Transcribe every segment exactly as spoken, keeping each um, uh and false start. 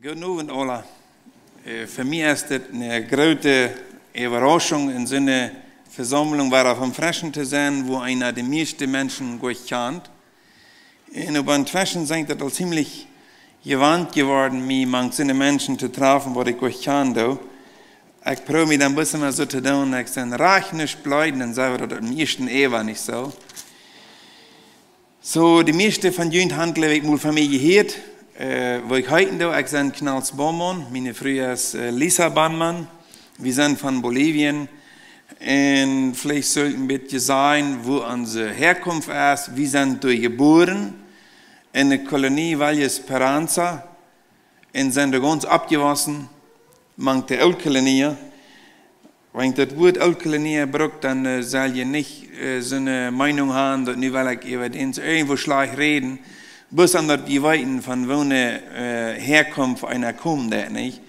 Gooden Owent aula. Äh, fa mie es dit eene groote Äwarauschunk, en soone Vesaumlunk wada von Freschen to sennen, wua eena de mieeschte Menschen goot kjant. Un opp een Tweschen sie ekj daut aul ziemlich jewant jeworden, mie mank soone Menschen to trafen, waut ekj goot kjanen doo. Ekj proow mie dan bloos emma soo to doonen, ekj sie rajcht nich bleed, dan saj wie daut em ieeschten Äwa, nich soo? Soo, de mieeschte von junt han, jleew ekj, mol von mie jehieet, äh, woo ekj heeten doo. Ekj sie Knals Baumann, miene Fru es, äh, Lisa Baumann. Wie sent von Bolivien. Un veleicht sull ekj een bät sajen, wua onse Häakunft es. Wie sent doa jebuaren en de Kolonie Valle Esperanza un sent doa gaunz oppjewossen, mank de Ooltkolonia. Wan daut Wuat Ooltkolonia brukt, dan, äh, sell jie nich, äh, soone Meenunk han, daut nu well ekj äwa dän irjentwoo schlajcht räden, bloos om daut jie weeten, von woone, äh, Häakunft eena kjemt, daut nich.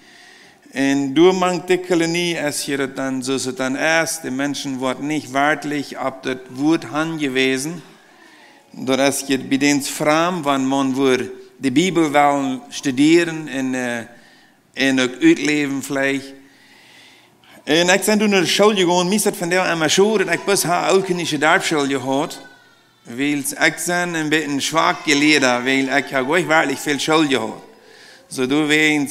Un doa mank de Kolonie es hia daut dan, soo aus et dan es, de Menschen woaren nich werkjlich opp daut Wuat hanjewäsen. Daut es hia bie dän framd, wan maun woat de Bibel wellen studieren un, äh, un uk utläwen veleicht. Un ekj sie doa no de School jegonen, mie es daut vondoag emma schod, daut ekj bloos ha ooltkolonische Darpschool jehaut, wiels ekj sie een bät schwak jelieet, wiels ekj ha nich werkjlich väl School jehaut. Soo doawäajen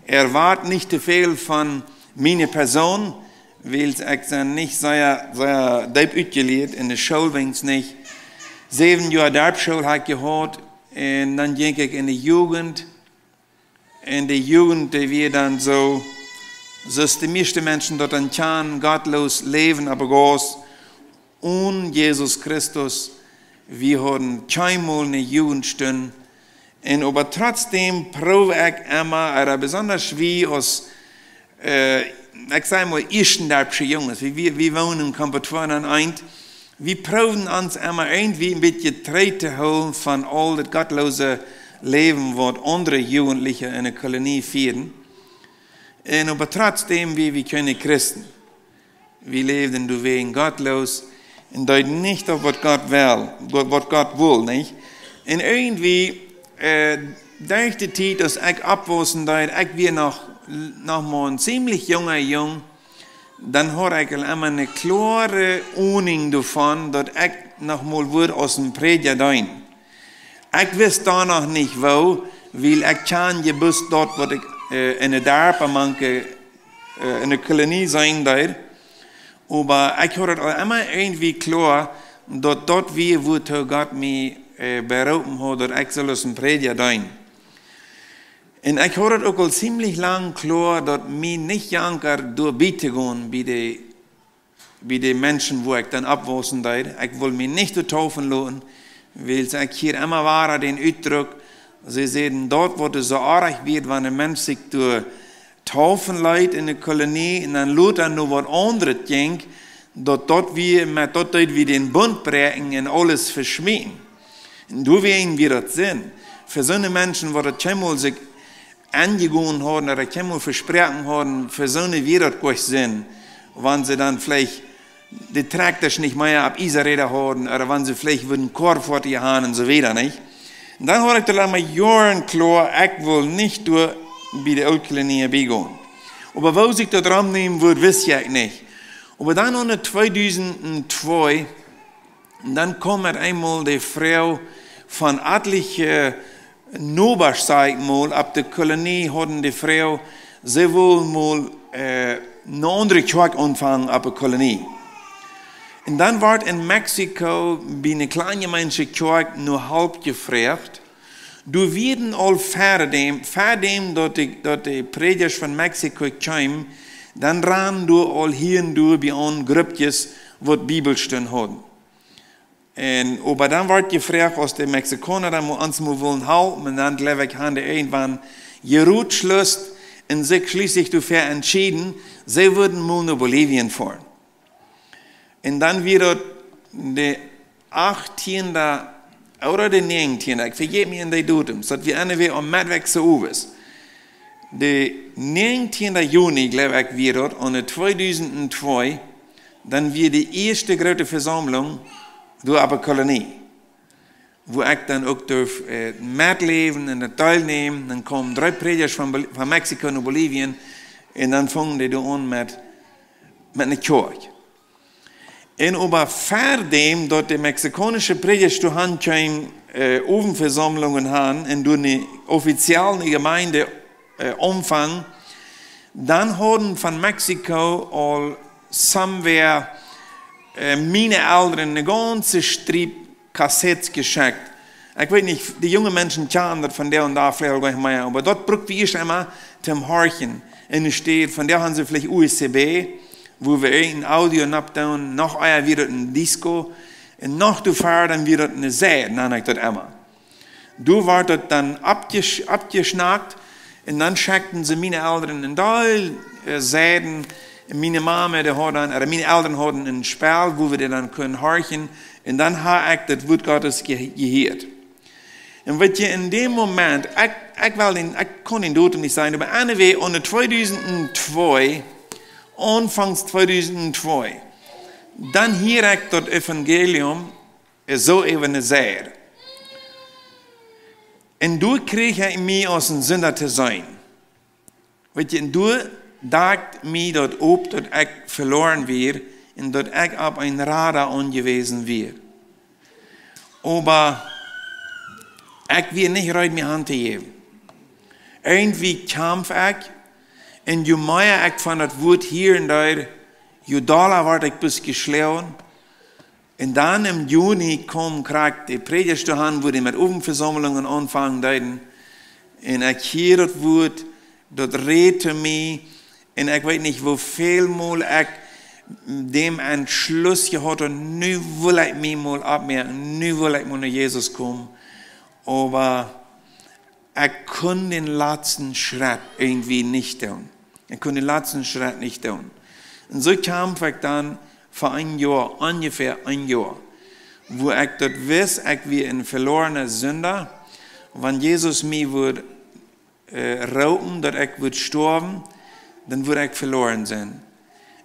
erwart nich too väl von miene Persoon, wiels ekj sie nich sea, sea deep utjelieet, en de School weens nich. Säwen Joa Darpschool ha ekj jehaut, un dan jinkj ekj en de Jugend, un de Jugend, dee wia dan soo, soo aus de mieeschte Menschen daut dan kjanen, gottloos läwen, oba gaunz onen Jesus Christus. Wie hauden kjeenmol eene Jugendstund. Un oba trotzdäm proow ekj emma, ooda besonda wie aus, äh, ekj saj mol, ieeschtendorpsche Junges, wie, wie, wie wonen en Kampuchea aun eent, wie proowden ons emma irjentwoo een bät trigjtohoolen von aul daut gottloose Läwen, waut aundre Jugendliche en de Kolonie fieeden. Un oba trotzdäm wia wie kjeene Christen. Wie läwden doawäajen gottloos un deeden nich daut, waut Gott well, Gott, waut Gott wull, nich? Un irjentwoo, äh, derch de Tiet, aus ekj oppwaussen deed, ekj wia noch, noch mau een ziemlich junga Jung, dan haud ekj aul emma eene kloare Ahnung doavon, daut ekj noch mol wudd aus een Prädja deenen. Ekj wist doa noch nich woo, wiels ekj kjand je bloos daut, waut ekj, äh, en de Darpa mank, äh, en de Kolonie seenen deed. Oba ekj haud daut aul emma irjentwoo kloa, daut daut wia, wuatoo Gott mie, äh, beroopen haud, daut ekj sull aus een Prädja deenen. Un ekj haud daut uk aul ziemlich lang kloa, daut mie nich jankad doa bie to gonen bie de, bie de Menschen, wua ekj dan oppwaussen deed. Ekj wull mie nich doa deepen loten, wiels ekj hieed emma wada dän Utdruck, see säden, daut waut soo oajch wia, wan een Mensch sikj doa deepen leet en de Kolonie un dan lota no waut aundret jinkj, daut, daut wia, met daut deed wie dän Bunt bräakjen un aules veschmieten. Un doawäajen wia daut Sind. Fa soone Menschen, waut daut kjeenmol sikj aunjegonen hauden ooda kjeenmol vesproaken hauden, fa soone wia daut goot Sind, wan see dan veleicht de Trakjtasch nich mea opp Iesaräda hauden ooda wan see veleicht wudden Korfoaten jehaut un soo wieda, nich? Un dan haud ekj daut aul emma Joaren kloa, ekj wull nich doa bie de Ooltkolonia bie gonen. Oba woo sikj daut romnämen wudd, wist ekj nich. Oba dan aune tweedusent twee, dan kjeem met eemol de Froag von atelje Nobasch, saj ekj mol, opp de Kolonie hauden de Froag, see wullen mol, äh, eene aundre Kjoakj aunfangen opp de Kolonie. Un dan wort en Mexiko bie eene kjliene Jemeent Kjoakj no Help jefroacht. Doa wieren aul ver däm, ver däm daut de, daut de Prädjasch von Mexiko kjeemen, dan randen doa aul hia un doa bie aun Gruppkjes, waut Bibelstund hauden. Un, oba dan wort jefroacht, aus de Mexikauna dan mol ons mol wullen halpen, un dan, jleew ekj, haben dee irjentwan jeratschloft un sikj schlieslich doafäa entschieden, see wudden mol no Bolivien foaren. Un dan wia daut de achttienda ooda de näajentienda, ekj vejät mie en de Datums, daut wia anyway aum Meddwäakj soo owes. De näajentienda Juni, jleew ekj, wia daut, aune tweedusent twee, dan wia de ieeschte groote Vesaumlunk doa opp de Kolonie. wua ekj dan uk durf äh, metläwen un daut deelnämen. Dan kjeemen dree Prädjasch von, Bol- von Mexiko no Bolivien un dan fungen dee doa aun met, met eene Kjoakj. Un oba ver däm daut de mexikaunische Prädjasch doa han kjeemen äh, Owentvesaumlungen han un doa eene offizielle Jemeent äh, aunfungen, dan hauden von Mexiko aul somewhere äh, miene Elren eene gaunze Striep Kassetten jeschekjt. Ekj weet nich, de junge Menschen kjanen daut von doa un doa veleicht uk nich mea, oba daut brukt wie ieescht emol toom horchen. Enne Städ, von doa han see veleicht U S B, wua wie een Audio nopp doonen, noch ea wia daut een Disco, un noch doa ver dan wia daut eene Seid, nan ekj daut emol. Doa wort daut dan oppjesch- oppjeschnackt, un dan schekjten see miene Elren een Deel äh, Seiden, un miene Mame, dee haud dan, ooda miene Elren hauden een Spell, wua wie dee dan kunnen horchen, un dan ha ekj daut Wuat Gottes je- jehieet. Un weet jie, en däm Moment, ekj, ekj well dän, ekj kunn dän Datum nich sajen, oba anyway, aune tweedusent twee, aunfangs tweedusent twee, dan hieed ekj daut Evangelium äh, soo äwa eene Seid. Un doa kjrieech ekj mie aus een Sinda to seenen. Weet jie, un doa docht mie daut opp, daut ekj veloaren wia un daut ekj opp een Rada aunjewäsen wia. Oba ekj wia nich reed mie auntojäwen. Irjentwie kjamf ekj, un je mea ekj von daut Wuat hieed, je dolla wort ekj bloos jeschlonen. Un dan em Juni kjeemen krakjt de Prädjasch doa han, wua dee met Owentvesaumlungen aunfungen deeden. Un ekj hieed daut Wuat, daut räd to mie. Un ekj weet nich, woo väl mol ekj dän Entschluss jehaut haud, nu well ekj mie mol oppmoaken, nu well ekj mol no Jesus komen. Oba ekj kunn dän latsten Schrett irjentwie nich doonen. Ekj kunn dän latsten Schrett nich doonen. Un soo kjamf ekj dan fa een Joa, onjefäa een Joa, wua ekj daut wist, ekj wia een veloarna Sinda. Wan Jesus mie wudd äh, roopen, daut ekj wudd stoawen, dan wudd ekj veloaren sennen.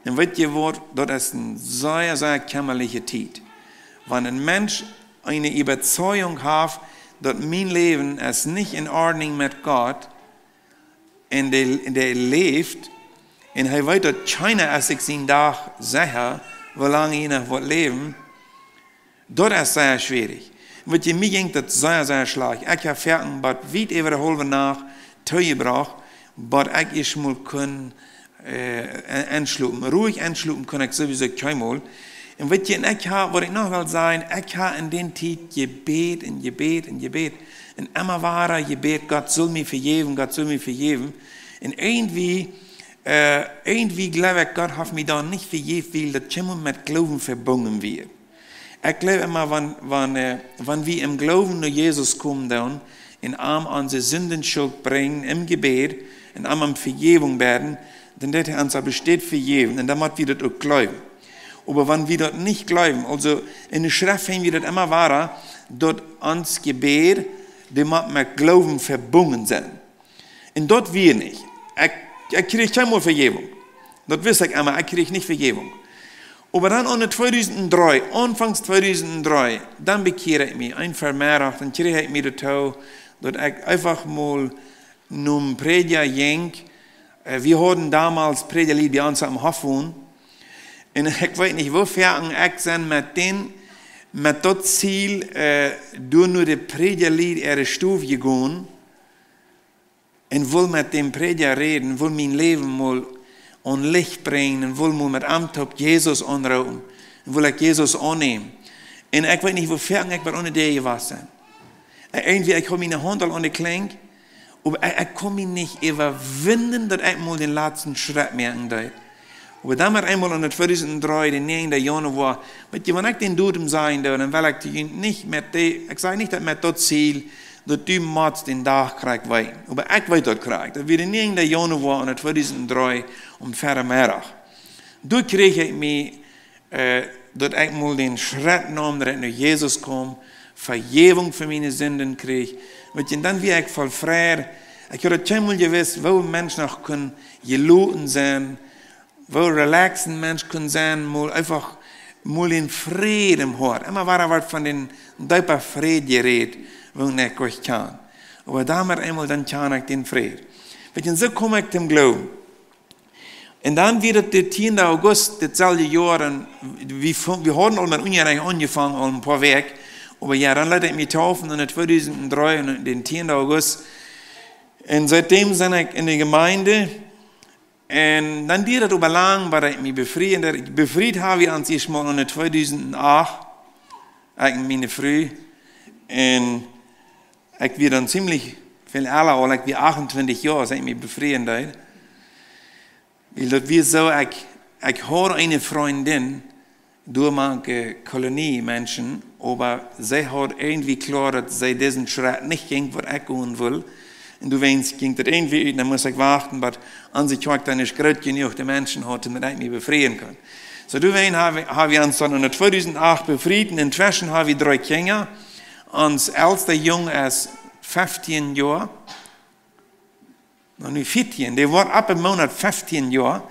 Un weet jie waut, daut es eene sea, sea kjemmaliche Tiet. Wan een Mensch eene Äwazeigung haft, daut mien Läwen es nich en Ordnung met Gott, un dee, dee läft, un hee weet, daut kjeena es sikj sien Dach secha, woo lang hee noch woat läwen, daut es sea schwierich. Weet jie, mie jinkj daut sea, sea schlajcht. Ekj hab foaken bat wiet äwa de haulwe Nacht toojebrocht, bat ekj ieescht mol kunn äh, en- enschlopen. Ruhig enschlopen kunn ekj sowieso kjeenmol. Un weet jie, un ekj hab, waut ekj noch well sajen, ekj hab en dee Tiet jebät un jebät un jebät. Un emma wada jebät, Gott sull mie vejäwen, Gott sull mie vejäwen. Un irjentwie, äh, irjentwie jleew ekj, Gott haft mie dan nich vejäft, wiels daut kjeenmol met Gloowen vebungen wia. Ekj jleew emma, wan, wan, äh, wan wie em Gloowen no Jesus komen doonen, un am onse Sindenschult brinjen em Jebäd, un am om Vejäwunk bäden, dan deit hee ons opp eene Städ vejäwen, un dan mott wie daut uk jleewen. Oba wan wie daut nich jleewen, aulsoo en de Schreft finj wie daut emma wada, daut ons Jebäd, dee mott met Gloowen vebungen sennen. Un daut wia nich. Ekj, ekj kjrieech kjeenmol Vejäwunk. Daut wist ekj emma, ekj kjrieech nich Vejäwunk. Oba dan aune tweedusent dree, aunfangs tweedusent dree, dan bekjieed ekj mie, een Vemeddach, dan kjrieech ekj mie doatoo, daut ekj eefach mol nom Prädja jinkj. Äh, wie hauden domols Prädjalied bie ons aum Hoff wonen. Un ekj weet nich, woo foaken ekj sie met dän, met daut Ziel, äh, doa no de Prädjalied äare Stow jegonen. Un wull met däm Prädja räden, wull mien Läwen mol aun Licht brinjen, un wull mol met am toop Jesus aunroopen, un wull ekj Jesus aunnämen. Un ekj weet nich, woo foaken ekj bat aune Däa jewast sie. Un irjentwie, ekj haud miene Haunt aul aun de Klinj, oba ekj, ekj kunn mie nich äwawinjen, daut ekj mol dän latsten Schrett moaken deed. Oba dan met eemol aune tweedusent dree, dän näajenden Januoa, weet jie, wan ekj dän Datum sajen doo, dan well ekj to junt nich met dee, ekj saj nich daut met daut Ziel, daut du motst dän Dach krakjt weeten. Oba ekj weet daut krakjt. Daut wia dän näajenden Januoa aune tweedusent dree aum Vemeddach. Doa kjrieech ekj mie, äh, daut ekj mol dän Schrett neem, daut ekj no Jesus kjeem, Vejäwunk fa miene Sinden kjrieech. Weet jie, un dan wia ekj voll Fräd. Ekj haud daut kjeenmol jewist, woo een Mensch noch kunn jeloten sennen, woo relaxed een Mensch kunn sennen, mol eefach mol een Fräd em Hoat. Emma wia doa waut von dän deepen Fräd jerät, woo ekj daut kjennen. Oba doamet eemol dan kjennen ekj dän Fräd. Weetst, soo kjeem ekj toom Gloowen. Un dan wia daut de tiende August, daut selwje Joa, un wie, fun- wie hauden aul met Unjarecht aunjefongen, aul een poa Wäakj. Oba jo, dan leet ekj mie deepen aun de tweedusent dree un dän tiende August. Un siet däm sie ekj enne Jemeent. Un dan dieed daut oba lang, bat ekj mie befrieen deed. Befriet hab ekj mie ieescht mol aun de tweedusent acht, ekj un miene Fru. Un ekj wia dan ziemlich väl ella, aul ekj wia achtuntwintich Joa, aus ekj mie befrieen deed. Wiels daut wia soo, ekj, ekj haud eene Frindin, doa mank Kolonie Menschen, oba see haud irjentwie kloa, daut see disen Schrett nich jinkj, waut ekj gonen wull. Un doawäajen jinkj daut irjentwie ut, dan must ekj wachten, bat onse Kjoakj dan es groot jenuach de Menschen haud, daut ekj mie befrieen kunn. Soo, doawäajen hab, hab wie ons dan aun de tweedusent acht befriet, un entweschen hab wie dree Kjinja. Ons elsta Jung es feftieen Joa. Noch nich feftieen, dee woat opp een Moonat feftieen Joa.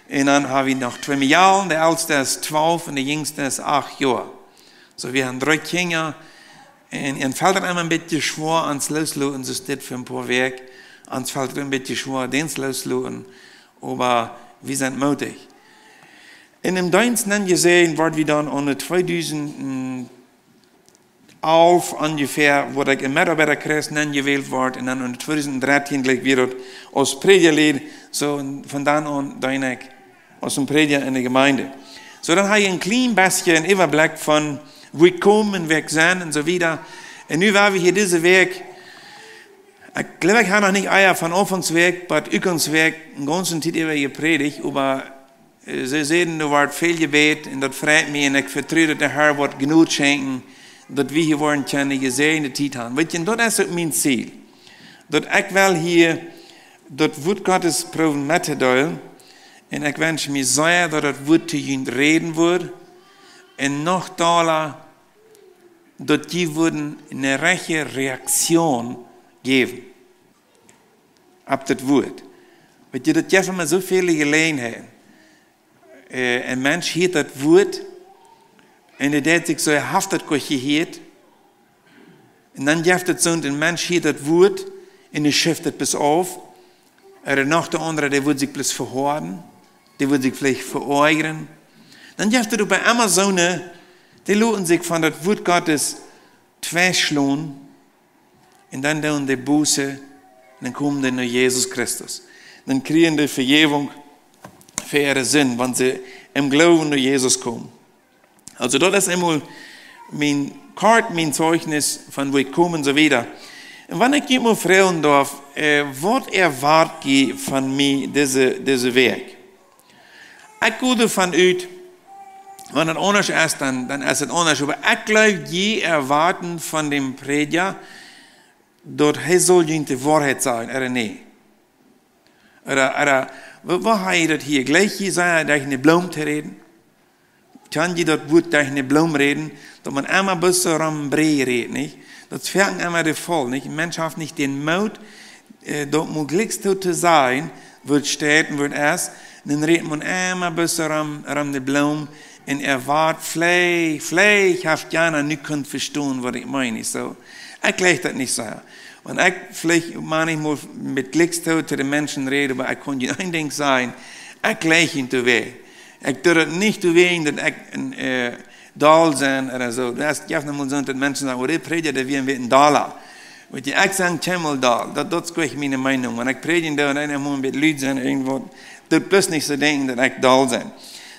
Un dan hab wie noch twee Mejalen, de elsta es twalf un de jinjsta es acht Joa. Soo, wie haben dree Kjinja. Un, un felt daut emma een bät schwoa, ons loosloten, soo es dit fa een poa Wäakj. Ons felt daut een bät schwoa, dän loosloten. Oba wie sent mootich. Un em Deenst, dan jeseenen, wort wie dan aun de tweedusent alf onjefäa, wort ekj em Metarbeiderkreis nenjewält wort, un dan en tweedusent drettieen jlikj wia daut aus Prädja leet, soo, un von dan aun deen ekj aus een Prädja enne Jemeent. Soo, dan hab ekj een kjlien bät een Äwablikj von wua ekj kom un wäa ekj sie un soo wieda. Un nu woa wie hia dise Wäakj, ekj jleew, ekj hab noch nich ea von Aunfangs Wäakj, bat Utgangs Wäakj, eene gaunze Tiet äwa jeprädicht, oba äh, see säden, doa wort väl jebät un daut freit mie un ekj vetru, daut de Herr woat Jnod schenkjen, daut wie hia woaren kjennen jesäajende Tiet haben. Weetst, un daut es uk mien Ziel. Daut ekj well hia daut Wuat Gottes proowen mettodeelen. Un ekj wensch mie sea, daut daut Wuat to junt räden woat. Un noch dolla, daut jie wudden eene rajchte Reaktion jäwen opp daut Wuat. Weetst, daut jeft emma soo väl Jeläajenheiten. Äh, een Mensch hieet daut Wuat un dee deit sikj soo, hee haft daut goot jehieet. Un dan jeft daut soo, een Mensch hieet daut Wuat un dee schuft daut bloos auf. Ooda noch de aundre, dee woat sikj bloos vehoaden, dee woat sikj veleicht veoajren. Dan jeft daut oba emma soone, dee loten sikj von daut Wuat Gottes tweischlonen. Un dan doonen dee Buße, dan komen dee no Jesus Christus. Dan kjrieen dee Vejäwunk fa äare Sind, wan see em Gloowen no Jesus komen. Aulsoo, daut es eemol mien, kort mien Zeugnis von wua ekj kom un soo wieda. Un wan ekj junt mol froagen darf, äh, waut erwart jie von mie dise, dise Wäakj? Ekj go doavon ut, wan daut aundasch es, dan, dan es daut aundasch. Oba ekj jleew, jie erwarten von däm Prädja, daut hee saul junt de Woarheit sajen, ooda nä? Ooda, ooda, woo, woo hab jie daut hia? Jlikjt jie sea derch eene Bloom to räden? Kjenn jie daut Wuat derch eene Bloom räden, daut maun emma bloos soo rom Bree rät, nich? Daut es foaken emma de Faul, nich? Een Mensch haft nich dän Moot, äh, daut mol jlikjs to, to sajen, woo et steit un woo et es. Un dan rät maun emma bloos soo rom, rom de Bloom un erwart, veleicht, veleicht haft jana nu kunt vestonen, waut ekj meen, nich soo? Ekj jlikj daut nich soo. Wan ekj veleicht maunchmol met jlikjs to, to de Menschen räd, oba ekj kaun junt een Dinkj sajen, ekj jlikj junt doawäajen. Ekj doo daut nich doawäajen, daut ekj een, äh, doll sie ooda soo. Daut es, jie haben mol soo, daut Menschen sajen, oh, dee Prädja, dee wia een bät dolla. Weetst, ekj sie kjeenmol doll. Daut, daut es goanich miene Meenunk. Wan ekj prädjen doo un eena mott een bät lud sennen, irjentwaut, daut bloos nich soo denkjen, daut ekj doll sie.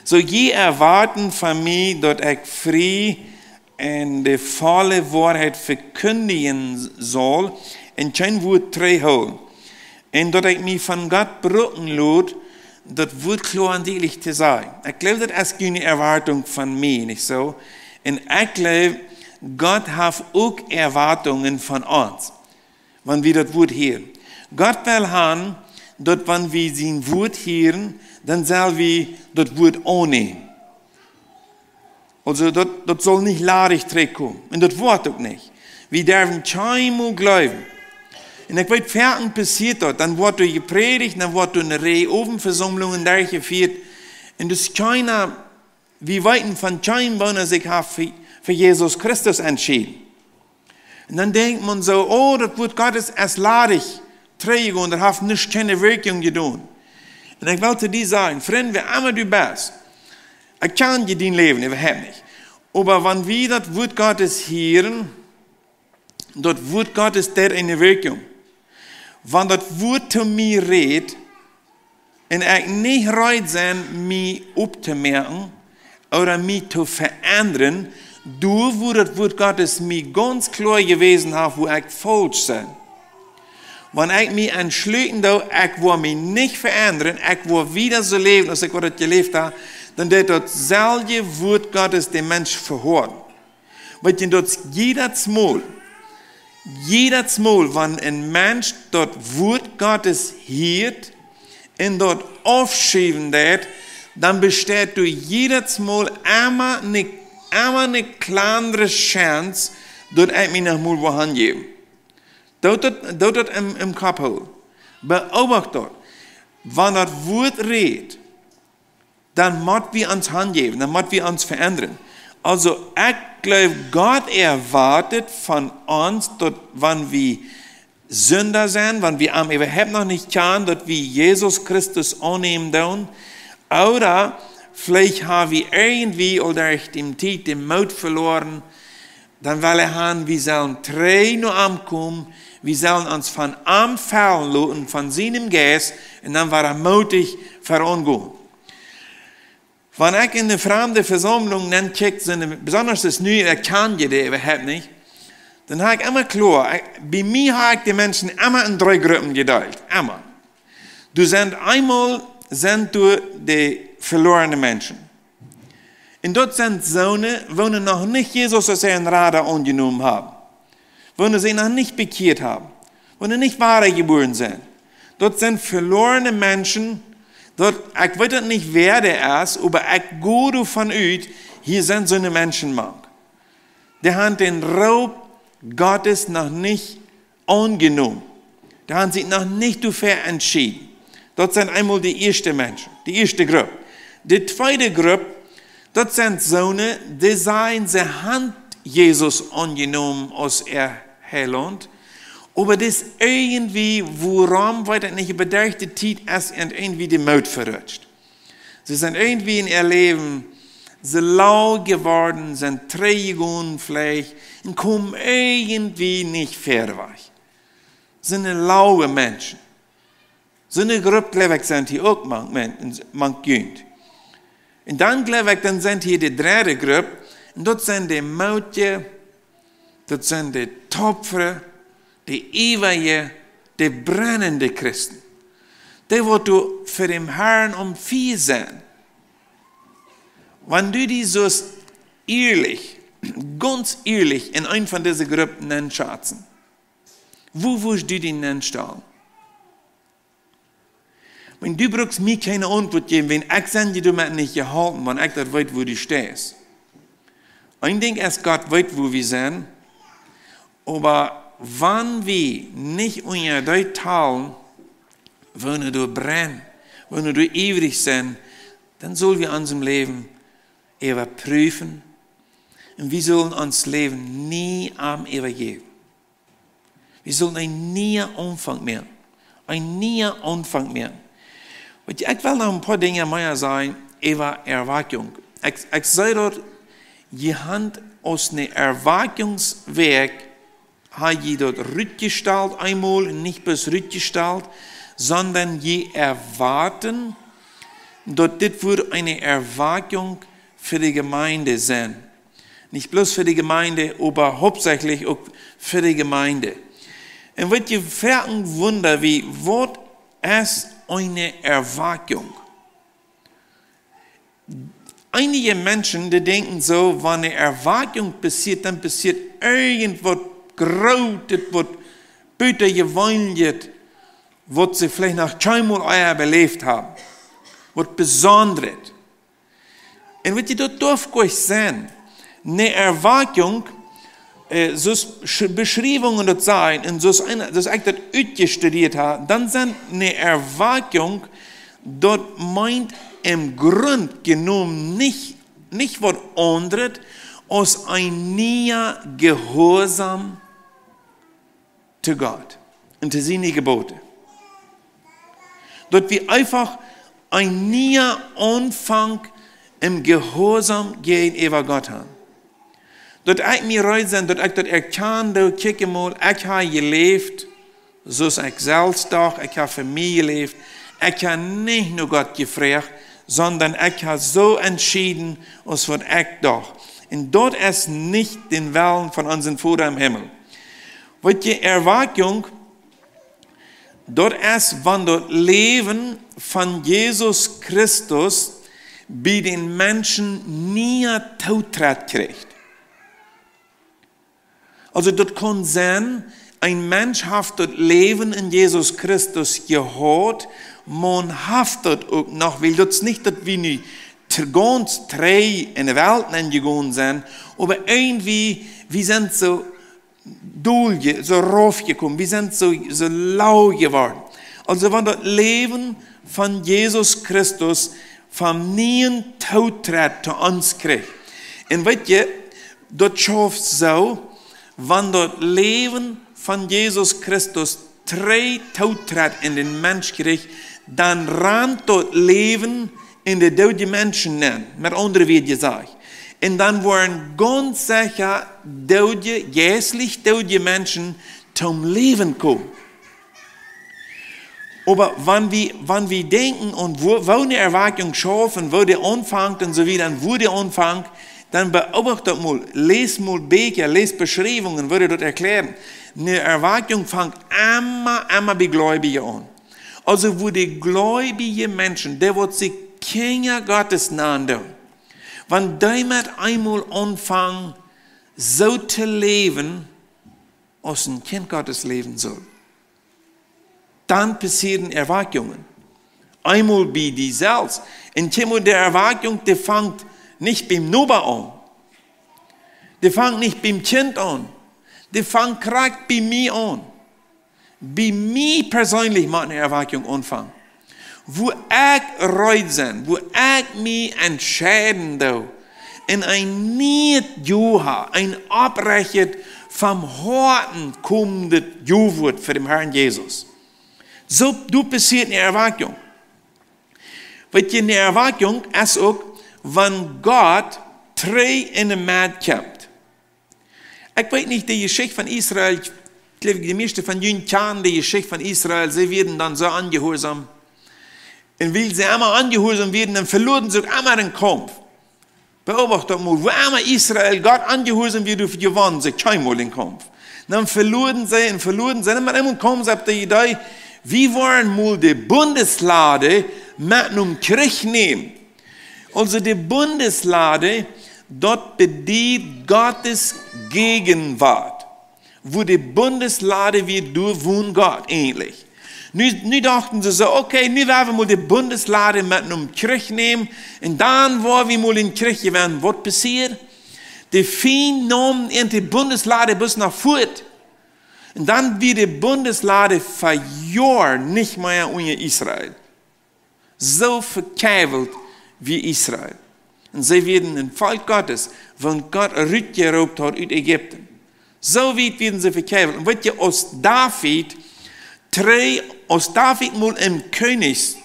Soo, jie erwarten von mie, daut ekj frie un de volle Woarheit vekjindjen saul un kjeen Wuat trigjhoolen. Un daut ekj mie von Gott brucken lot, daut Wuat kloa un dietlich to sajen. Ekj jleew, daut es kjeene Erwartunk von mie, nich soo? Un ekj jleew, Gott haft uk Erwartungen von ons, wan wie daut Wuat hieren. Gott well haben, daut wan wie sien Wuat hieren, dan sell wie daut Wuat aunnämen. Aulsoo, daut, daut saul nich ladich trigjkomen. Un daut woat uk nich. Wie derwen kjeenmol jleewen. Un ekj weet, foaken passieet daut. Dan woat doa jeprädicht, dan woat doa eene Rieej Owentvesaumlungen derchjefieet. Un daut es kjeena, Wie weeten von kjeen, woona sikj haft fa, fa Jesus Christus entschieden. Un dan denkjt maun soo: "Oh, daut Wuat Gottes es ladich trigjjegonen, daut haft nuscht, kjeene Wirkjunk jedonen." Un ekj well to die sajen, Frint, wäa emma du best, ekj kjan die dien Läwen äwahaupt nich. Oba wan wie daut Wuat Gottes hieren, daut Wuat Gottes deit eene Wirkjunk. Wan daut Wuat to mie rät un ekj nich reed sie, mie opptomoaken ooda mie to veendren, doa wua daut Wuat Gottes mie gaunz kloa jewäsen haft, wua ekj faulsch sie. Wan ekj mie entschluten doo, ekj woa mie nich veendren, ekj woa wieda soo läwen aus ekj daut jeläft hab, dan deit daut selwje Wuat Gottes dän Mensch vehoolen. Weetst du, daut jiedet Mol, jiedet Mol, wan een Mensch daut Wuat Gottes hieet un daut aufschiewen deit, dan besteit doa jiedet Mol emma ne, emma ne kjlandre Chance, daut ekj mie noch mol woa hanjäwen. Doot daut, doot daut em, em Kopp hoolen. Beobacht daut. Wan daut Wuat rät, dan mott wie ons hanjäwen, dan mott wie ons veendren. Aulsoo, ekj jleew, Gott erwoat von ons, daut wan wie Sinda sent, wan wie am äwahaupt noch nich kjanen, daut wie Jesus Christus aunnämen doonen. Ooda veleicht hab wie irjentwie aul derch de Tiet dän Moot veloaren, dan well hee haben, wie sellen trigj no am komen, wie sellen ons von am fellen loten, von sienen Jeist, un dan woa wie mootich veronen gonen. Wan ekj en ne framde Vesaumlunk nenkjikj, sent, besonda es nu, ekj kjan dee äwahaupt nich, dan hab ekj emma kloa, ekj, bie mie hab ekj de Menschen emma en dree Gruppen jedeelt, emma. Doa sent eemol, sent doa de veloarne Menschen. Un daut sent soone, woone noch nich Jesus aus äaren Rada aunjenomen haben, woone sikj noch nich bekjieet haben, woone nich wadajebuaren sent. Daut sent veloarne Menschen, daut, ekj weet daut nich, wäa dee es, oba ekj go doavon ut, hia sent soone Menschen mank. Dee haben dän Roop Gottes noch nich aunjenomen. Dee haben sikj noch nich doafäa entschieden. Daut sent eemol de ieeschte Menschen, de ieeschte Grupp. De tweede Grupp, daut sent soone, dee sajen, see haben Jesus aunjenomen aus äa Heilaunt, oba daut es irjentwie, wuarom, weet ekj nich, oba derch de Tiet es an irjentwie de Moot verutscht. See sent irjentwie en äa Läwen soo lau jeworden, sent trigjjegonen veleicht un komen irjentwie nich wieda wajch. Sent laue Menschen. Soone Grupp, jleew ekj, sent hia uk mank, mank junt. Un dan, jleew ekj, dan sent hia de dredde Grupp, un daut sent de mootje, daut sent de topfre, de iewrje, de brennende Christen. Dee, waut doa fa dän Herrn om Fia sent. Wan du die sust ierlich, gaunz ierlich en eene von dise Gruppen nenschatzen, wua wurscht du die nenstalen? Wan du brukst mie kjeene Auntwuat jäwen, wan ekj sie die doamet nich jeholpen, wan ekj daut weet, wua du steist. Een Dinkj es, Gott weet, wua wie sent, oba wan wie nich unja dee talen, woone doa brennen, woone doa iewrich sent, dan sell wie ons em Läwen äwaprüfen un wie sellen ons Läwen nie am äwajäwen. Wie sellen een nieen Aunfank moaken. Een nieen Aunfank moaken. Weetst du, ekj well noch een poa Dinja mea sajen äwa Erwakjunk. Ekj, ekj säd daut, jie haben aus ne Erwakjungswäakj, ha jie daut rutjestalt eemol, un nich bloos rutjestalt, sonda jie erwoaten, daut dit wudd eene Erwakjunk fa de Jemeent sennen. Nich bloos fa de Jemeent, oba hauptsächlich uk fa de Jemeent. Un waut jie foaken wundren, wie, waut es eene Erwakjunk? Eenje Menschen, dee denkjen soo, wan ne Erwakjunk passieet, dan passieet irjentwaut Grootet, waut butajeweenlichet, waut see veleicht noch kjeenmol ea beläft haben. Waut Besondret. Un weetst du, daut darf goanich sennen. Ne Erwakjunk, äh, soo aus Sch-, Beschriewungen daut sajen, un soo aus eena, soo aus ekj daut utjestudieet hab, dan sent ne Erwakjunk, daut meent em Grunt jenomen nich Nich waut aundret aus een niea Jehuarsaum to Gott un to siene Jebote. Daut wie eefach een niea Aunfank em Jehuarsaum jäajenäwa Gott han. Daut ekj mie reed sie, daut ekj daut erkjan doo, kjikj mol, ekj hab jeläft, soo aus ekj selfst docht, ekj hab fa mie jeläft, ekj hab nich no Gott jefroacht, sonda ekj hab soo entschieden, aus waut ekj docht. Un daut es nich dän Wellen von onsen Voda em Himmel. Weetst, Erwakjunk, daut es, wan daut Läwen von Jesus Christus bie dän Menschen niea Tootret kjricht. Aulsoo, daut kaun sennen, een Mensch haft daut Läwen en Jesus Christus jehaut, maun haft daut uk noch, wiels daut es nich, daut wie nu tr-, gaunz trigj en de Welt nenjegonen sent, oba irjentwie, wie sent soo dol je-, soo raufjekomen, wie sent soo, soo lau jeworden. Aulsoo, wan daut Läwen von Jesus Christus von nieen Tootret to ons kjricht. Un weetst, daut schauft soo, wan daut Läwen von Jesus Christus trigj Tootret en dän Mensch kjricht, dan rant daut Läwen en de doodje Menschen nenn, met aundre Wieed jesajcht. Un dan woaren gaunz secha doodje, jeistlich doodje Menschen toom Läwen komen. Oba wan wie, wan wie denkjen aun woo, woo ne Erwakjunk schauft, woo dee aunfangt un soo wieda, un woo dee aunfangt, dan beobacht daut mol, läs mol Bieekja, läs Beschriewungen, woo dee daut erkjläaren. Ne Erwakjunk fangt emma, emma bie Gleubje aun. Aulsoo, woo de gleubje Menschen, dee waut sikj Kjinja Gottes nanen doonen, wan dee met eemol aunfangen, soo to läwen, aus een Kjint Gottes läwen saul, dan passieren Erwakjungen. Eemol bie die selfst. Un kjikj mol, de Erwakjunk, dee fangt nich biem Noba aun. Dee fangt nich biem Kjint aun. Dee fangt krakjt bie mie aun. Bie mie perseenlich mott ne Erwakjunk aunfangen. Woo ekj reed sie, woo ekj mie entscheiden doo, un een niet Joa, een oprechtet, vom Hoaten komendet Joa woat fa dän Herrn Jesus. Soo, doa passieet ne Erwakjunk. Weetst, ne Erwakjunk es uk, wan Gott trigj en de Medd kjemt. Ekj weet nich, de Jeschicht von Israel, ekj jleew, de mieeschte von junt kjanen de Jeschicht von Israel, see wieren dan soo onjehuarsaum. Un wiels see emma onjehuarsaum wieren, dan veluaren see uk emma dän Kaumf. Beobacht daut mol, woo emma Israel Gott onjehuarsaum wia, jewonnen see kjeenmol dän Kaumf. Dan veluaren see un veluaren see, un met eemol kjeemen see opp de Idee, wie woaren mol de Bundeslade met nom Kjrich nämen. Aulsoo de Bundeslade, daut bediet Gottes Gegenwart. Woo de Bundeslade wia, doa wond Gott eejentlich. Nu, nu dochten see soo, okay, nu woa wie mol de Bundeslade met nom Kjrich nämen, un dan woa wie mol dän Kjrich jewennen. Waut passieet? De Fient neem de Bundeslade bat no Fuat. Un dan wia de Bundeslade fa Joaren nich mea unja Israel. Soo vekjäwelt wia Israel. Un see wieren een Volkj Gottes, waut Gott rutjeroopt haud ut Ägipten. Soo wiet wieren see vekjäwelt. Un weetst, aus David, trigj, aus David mol em Kjennichs-,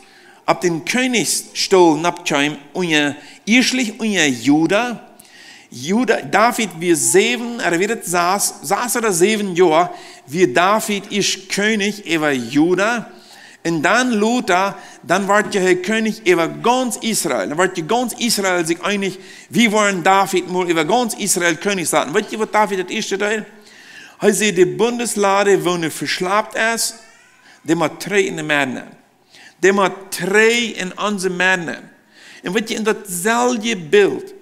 opp dän Kjennichsstool nopp kjeem, unja, ieeschtlich unja Juda, Juda, David wia säwen, ooda wia daut sass, sass ooda säwen Joa, wia David ieescht Kjennich äwa Juda. Un dan lota, dan wort hee Kjennich äwa gaunz Israel. Dan wort gaunz Israel sikj eenich, wie woaren David mol äwa gaunz Israel Kjennich saten. Weetst, waut David daut ieeschte deed? Hee säd, de Bundeslade, woo nu veschlapt es, dee mott trigj en de Medd nenn. Dee mott trigj en onse Medd nenn. Un weetst, en daut selwje Bilt,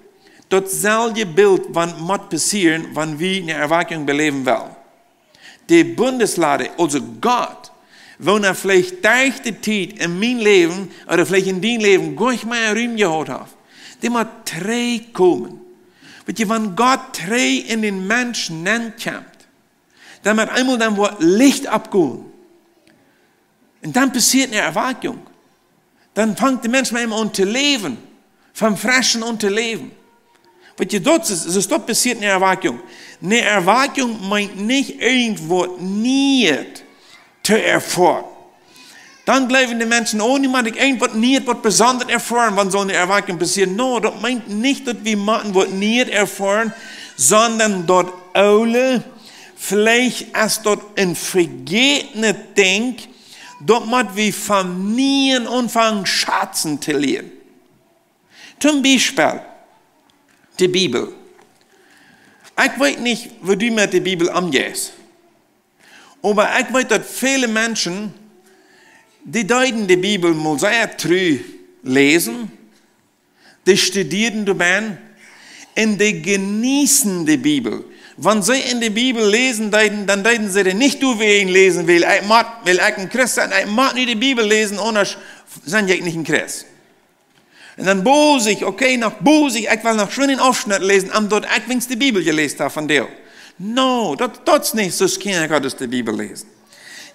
daut selwje Bilt, waut mott passieren, wan wie ne Erwakjunk beläwen wellen. De Bundeslade, aulsoo Gott, woo hee veleicht derch de Tiet en mien Läwen, ooda veleicht en dien Läwen, goanich mea Rum jehaut haft, dee mott trigj komen. Weetst, wan Gott trigj en dän Mensch nenn kjemt, dan met eemol dan woat Licht oppgonen. Un dan passieet ne Erwakjunk. Dan fangt de Mensch met eemol aun to läwen. Von freschen aun to läwen. Weet jie, daut es, es daut passieet ne Erwakjunk. Ne Erwakjunk meent nich irjentwaut Nieet to erfoaren. Dan jleewen de Menschen: "Oh, nu mott ekj irjentwaut Nieet, waut Besondret erfoaren, wan soone Erwakjunk passieren." No, daut meent nich, daut wie motten waut Nieet erfoaren, sonda daut Oole, veleicht es daut een vejätnet Dinkj, daut mott wie von nie aunfangen schazen to lieren. Toom Biespel de Bibel. Ekj weet nich, woo du met de Bibel omjeist. Oba ekj weet, daut väle Menschen, dee deeden de Bibel mol sea tru läsen, dee studieeden doabennen un dee jeneeten de Bibel. Wan see en de Bibel läsen deeden, dan deeden see dee nich doawäajen läsen, wiels ekj mott, wiels ekj een Christ sie, ekj mott nu de Bibel läsen, aundasch sie ekj nich een Christ. Un dan bosich, okay, noch bosich, ekj well noch schwind een Aufschnett läsen, om daut ekj weens de Bibel jeläst hab von die. No, daut, daut es nich soo aus Kjinja Gottes de Bibel läsen.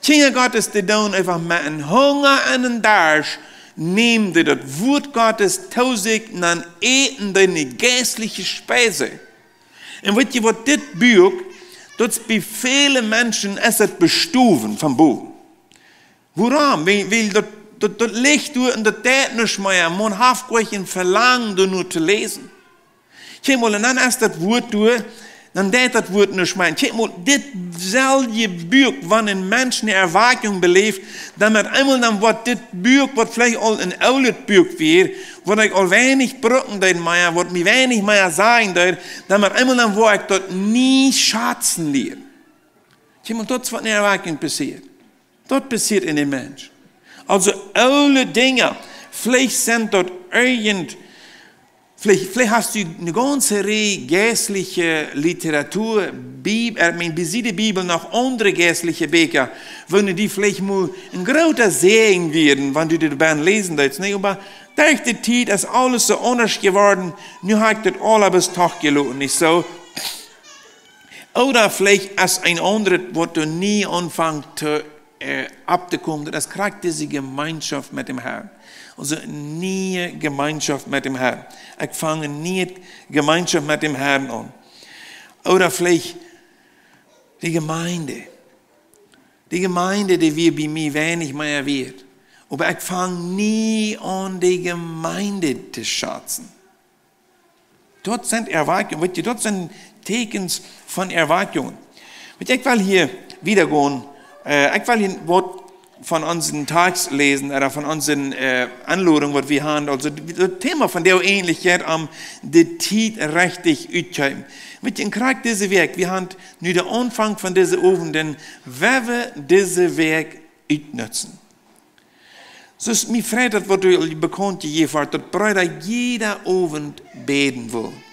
Kjinja Gottes, dee doonen eefach met een Hunga un een Darscht, nämen dee daut Wuat Gottes to sikj, dan äten dee de jeistliche Speise. Un weet jie waut, dit Buak, daut es bie väle Menschen es daut bestowen von bowen. Wuarom? Wiels, wiels daut, daut, daut licht doa un daut deit nuscht mea. Maun haft goanich een Velangen, doa nu to läsen. Kjikj mol, un dan es daut Wuat doa, dan deit daut Wuat nuscht mea. Kjikj mol, dit selwje Buak, wan een Mensch ne Erwakjunk beläft, dan met eemol dan woat dit Buak, waut veleicht aul een oolet Buak wia, waut ekj aul weinich brucken deed mea, waut mie weinich mea sajen deed, dan met eemol dan woa ekj daut nie schazen lieren. Kjikj mol, daut es waut ne Erwakjunk passieet. Daut passieet en een Mensch. Aulsoo, oole Dinja, veleicht sent daut irjent, veleicht, veleicht hast du ne gaunze Rieej jeistliche Literatur, Bib-, äh, ekj meen, besied de Bibel noch aundre jeistliche Bieekja, woo dee veleicht mol een groota Säajen wieren, wan du dee doabennen läsen deetst, nä? Oba derch de Tiet es aules soo aundasch jeworden, nu hab ekj daut aula bie Gott jeloten, nich soo? Ooda veleicht es een aundret, waut doa nie aunfangt to, äh, opptokomen. Daut es krakjt dise Jemeenschoft met däm Herrn. Aulsoo, ne Jemeenschoft met däm Herrn. Ekj fang ne Jemeenschoft met däm Herrn aun. Ooda veleicht de Jemeent. De Jemeent, dee wia bie mie weinich mea wieet. Oba ekj fang nie aun, de Jemeent to schazen. Daut sent Erwakjungen, weet jie, daut sent Tieekjens von Erwakjungen. Weet jie, ekj well hia wieda gonen, äh, ekj well hia waut von onsen Tekst läsen, ooda von onse, äh, Aunlodunk, waut wie haben. Aulsoo, daut Thema von dee Ähnlichkeit, om de Tiet rajcht uttokjeepen. Weet jie, un krakjt dise Wäakj, wie haben nu de Aunfank von dise Owenden, woo wie dise Wäakj utnutzen. Soo aus mie freit daut, waut doa bekaunt jejäft woat, daut Breeda jieda Owent bäden wellen.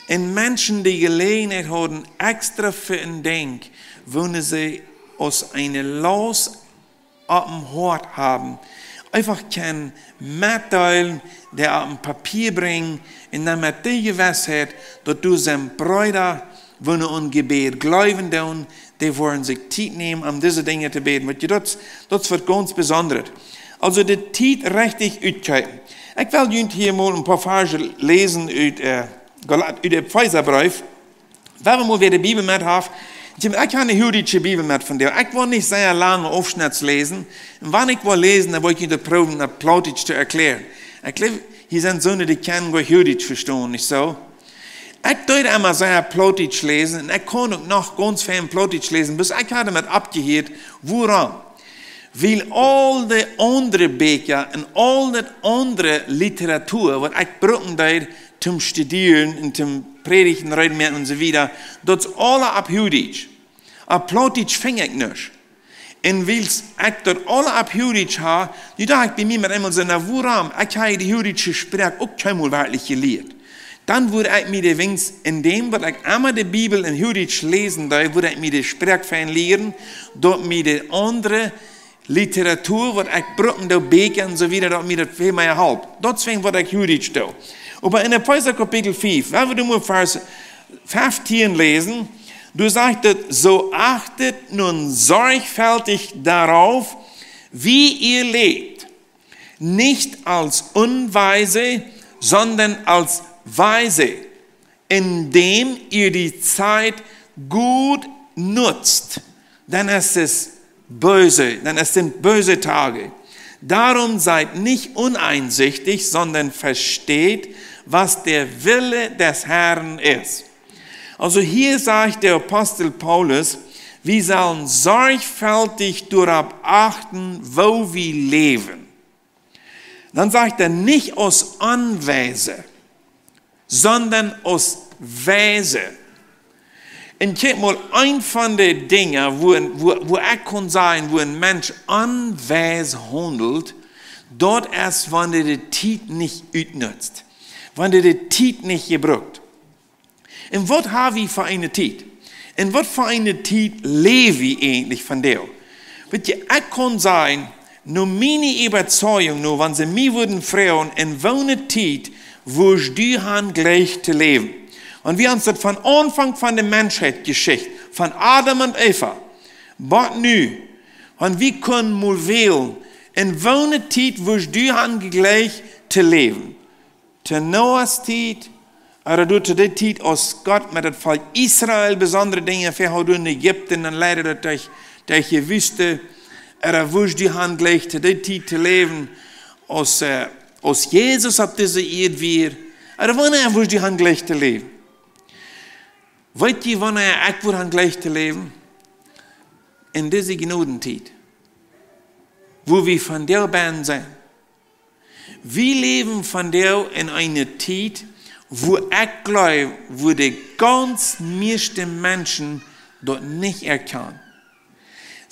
Un Menschen de Jeläajenheit haben, extra fa een Dinkj, woo see aus eene Laust oppem Hoat haben, eefach kjennen metdeelen, dee opp een Papia brinjen, un dan met de Jewissheit, daut doa sent Breeda, woo aun Jebäd jleewen doonen, dee woaren sikj Tiet nämen, om dise Dinja to bäden. Weet jie, daut, daut es waut gaunz Besondret. Aulsoo, de Tiet rajcht uttokjeepen. Ekj well junt hia mol een poa Varsch läsen ut, äh, Galat-, ut dän Efeesabreef. Woo wie mol wada de Bibel met haben. Ekj, ekj hab ne huagdietsche Bibel met vondoag. Ekj well nich sea lange Aufschnett läsen. Un wan ekj well läsen, dan well ekj daut proowen, opp Plautdietsch to erklären. Ekj jleew, hia sent soone, dee kjennen goot Huagdietsch vestonen, nich soo? Ekj deed emma sea Plautdietsch läsen, un ekj kunn uk noch gaunz väl Plautdietsch läsen, bat ekj haud met oppjehieet. Wuarom? Wiels aul de aundre Bieekja un aul daut aundre Literatur, waut ekj brucken deed, toom studieren un toom prädijen, reed moaken un soo wieda, daut es aula opp Huagdietsch. Opp Plautdietsch funk ekj nuscht. Un wiels ekj daut aula opp Huagdietsch haud, nu docht ekj bie mie met eemol soo: "Na, wuarom? Ekj hab de huagdietsche Sproak uk kjeenmol werkjlich jelieet." Dan wudd ekj mie de Wings en däm, waut ekj emma de Bibel en Huagdietsch läsen deed, wudd ekj mie de Sproak fein lieren, daut mie de aundre Literatur, waut ekj brucken doo, Bieekja un soo wieda, daut mie daut väl mea halpt. Daut es wäajen waut ekj Huagdietsch doo. Oba en Efeesa Kapitel fief, wan wie mol Varsch feftieen läsen, doa sajcht et: "So achtet nun sorgfältig darauf, wie ihr lebt, nicht als Unweise, sondern als Weise." indem ihr die Zeit gut nutzt, denn es ist böse, denn es sind böse Tage. Darum seid nicht uneinsichtig, sondern versteht, was der Wille des Herrn ist. Also hier sagt der Apostel Paulus, wir sollen sorgfältig darauf achten, wo wir leben. Dan sajcht hee: Nich aus Onweise, sondern aus weise. Un kjikj mol, een von de Dinja, wua, wua, wua ekj kaun sajen, wua een Mensch onweis haundelt, daut es, wan hee de Tiet nich utnutzt, wan hee de Tiet nich jebrukt. Un waut ha wie fa eene Tiet? Un waut fa eene Tiet läw wie eejentlich vondoag? Weet jie, ekj kaun sajen, no miene Äwazeigung, no wan see mie wudden froagen, en woone Tiet wurscht du han jlikj to läwen? Un wie ons daut von Aunfank von de Menschheitsjeschicht, von Adam un Eva, bat nu, wan wie kunnen mol wälen, en woone Tiet wurscht du han jlikj to läwen? To Noahs Tiet, ooda doa to dee Tiet, aus Gott met daut Volkj Israel besondre Dinja väahaud en Ägipten un leid daut derch, derch de Wüste, ooda wurscht du han jlikj to dee Tiet to läwen, aus, äh, aus Jesus opp dise Ieed wia, ooda wanea wurscht du han jlikj to läwen? Weet jie, wanea ekj wudd han jlikj to läwen? En dise Jnodentiet, wua wie vondoag bennen sent. Wie läwen vondoag en eene Tiet, wua ekj jleew, wua de gaunz mieeschte Menschen daut nich erkjanen.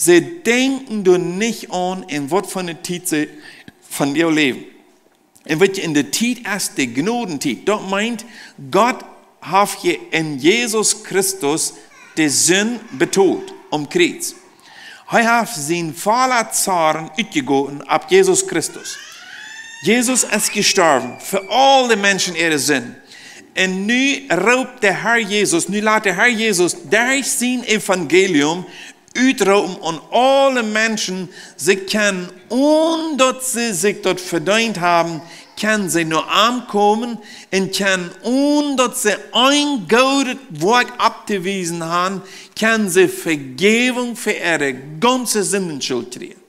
See denkjen doa nich aun, en waut fa eene Tiet see vondoag läwen. Un weet jie, en de Tiet es de Jnodentiet. Daut meent, Gott haft je en Jesus Christus de Sind betolt aum Kjriez. Hee haft sien volla Zorn utjegoten opp Jesus Christus. Jesus es jestorwen fa aul de Menschen äare Sind. Un nu roopt de Herr Jesus, nu lat de Herr Jesus derch sien Evangelium utroopen aun aule Menschen, see kjennen, onen daut see sikj daut vedeent haben, kjennen see no am komen un kjennen, onen daut see een goodet Woakj opptowiesen haben, kjennen see Vejäwunk fa äare gaunze Sindenschult kjrieen.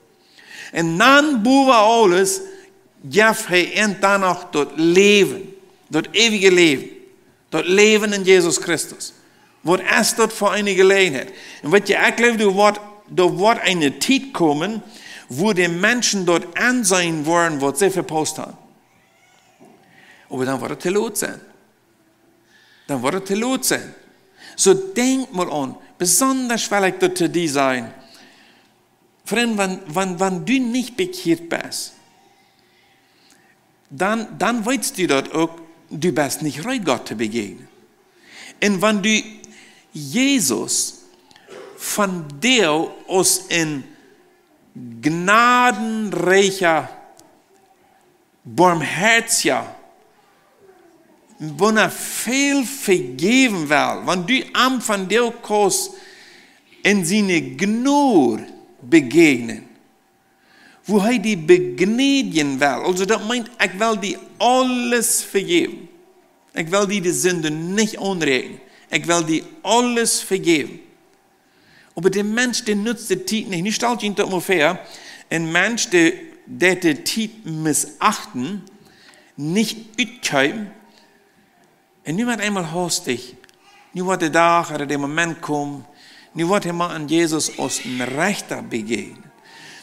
Un dan bowa aules jeft hee an dan noch daut Läwen, daut eewje Läwen, daut Läwen en Jesus Christus. Waut es daut fa eene Jeläajenheit? Un weet jie, ekj jleew, doa woat, doa woat eene Tiet komen, wua de Menschen daut enseenen woaren, waut see vepaust haben. Oba dan woat et too lot sennen. Dan woat et too lot sennen. Soo denkj mol aun, besonda well ekj daut to die sajen. Frint, wan, wan, wan du nich bekjieet best, dan, dan weetst du daut uk, du best nich reed, Gott to bejäajnen. Un wan du Jesus vondoag aus een jnadenrikja, boamhoatja, waut väl vejäwen well, wan du am vondoag kaust en siene Jnod bejäajnen, wua hee die bejäajnen well. Aulsoo daut meent, ekj well die aules vejäwen. Ekj well die de Sind nich aunräakjnen. Ekj well die aules vejäwen. Oba de Mensch, dee nutzt de Tiet nich. Nu stalt junt daut mol väa, een Mensch, dee, dee de Tiet missachten, nich utkjeepen, un nu met eemol haustich, nu woat de Dach ooda de Moment komen, nu woat hee mol aun Jesus aus een Rechta bejäajnen.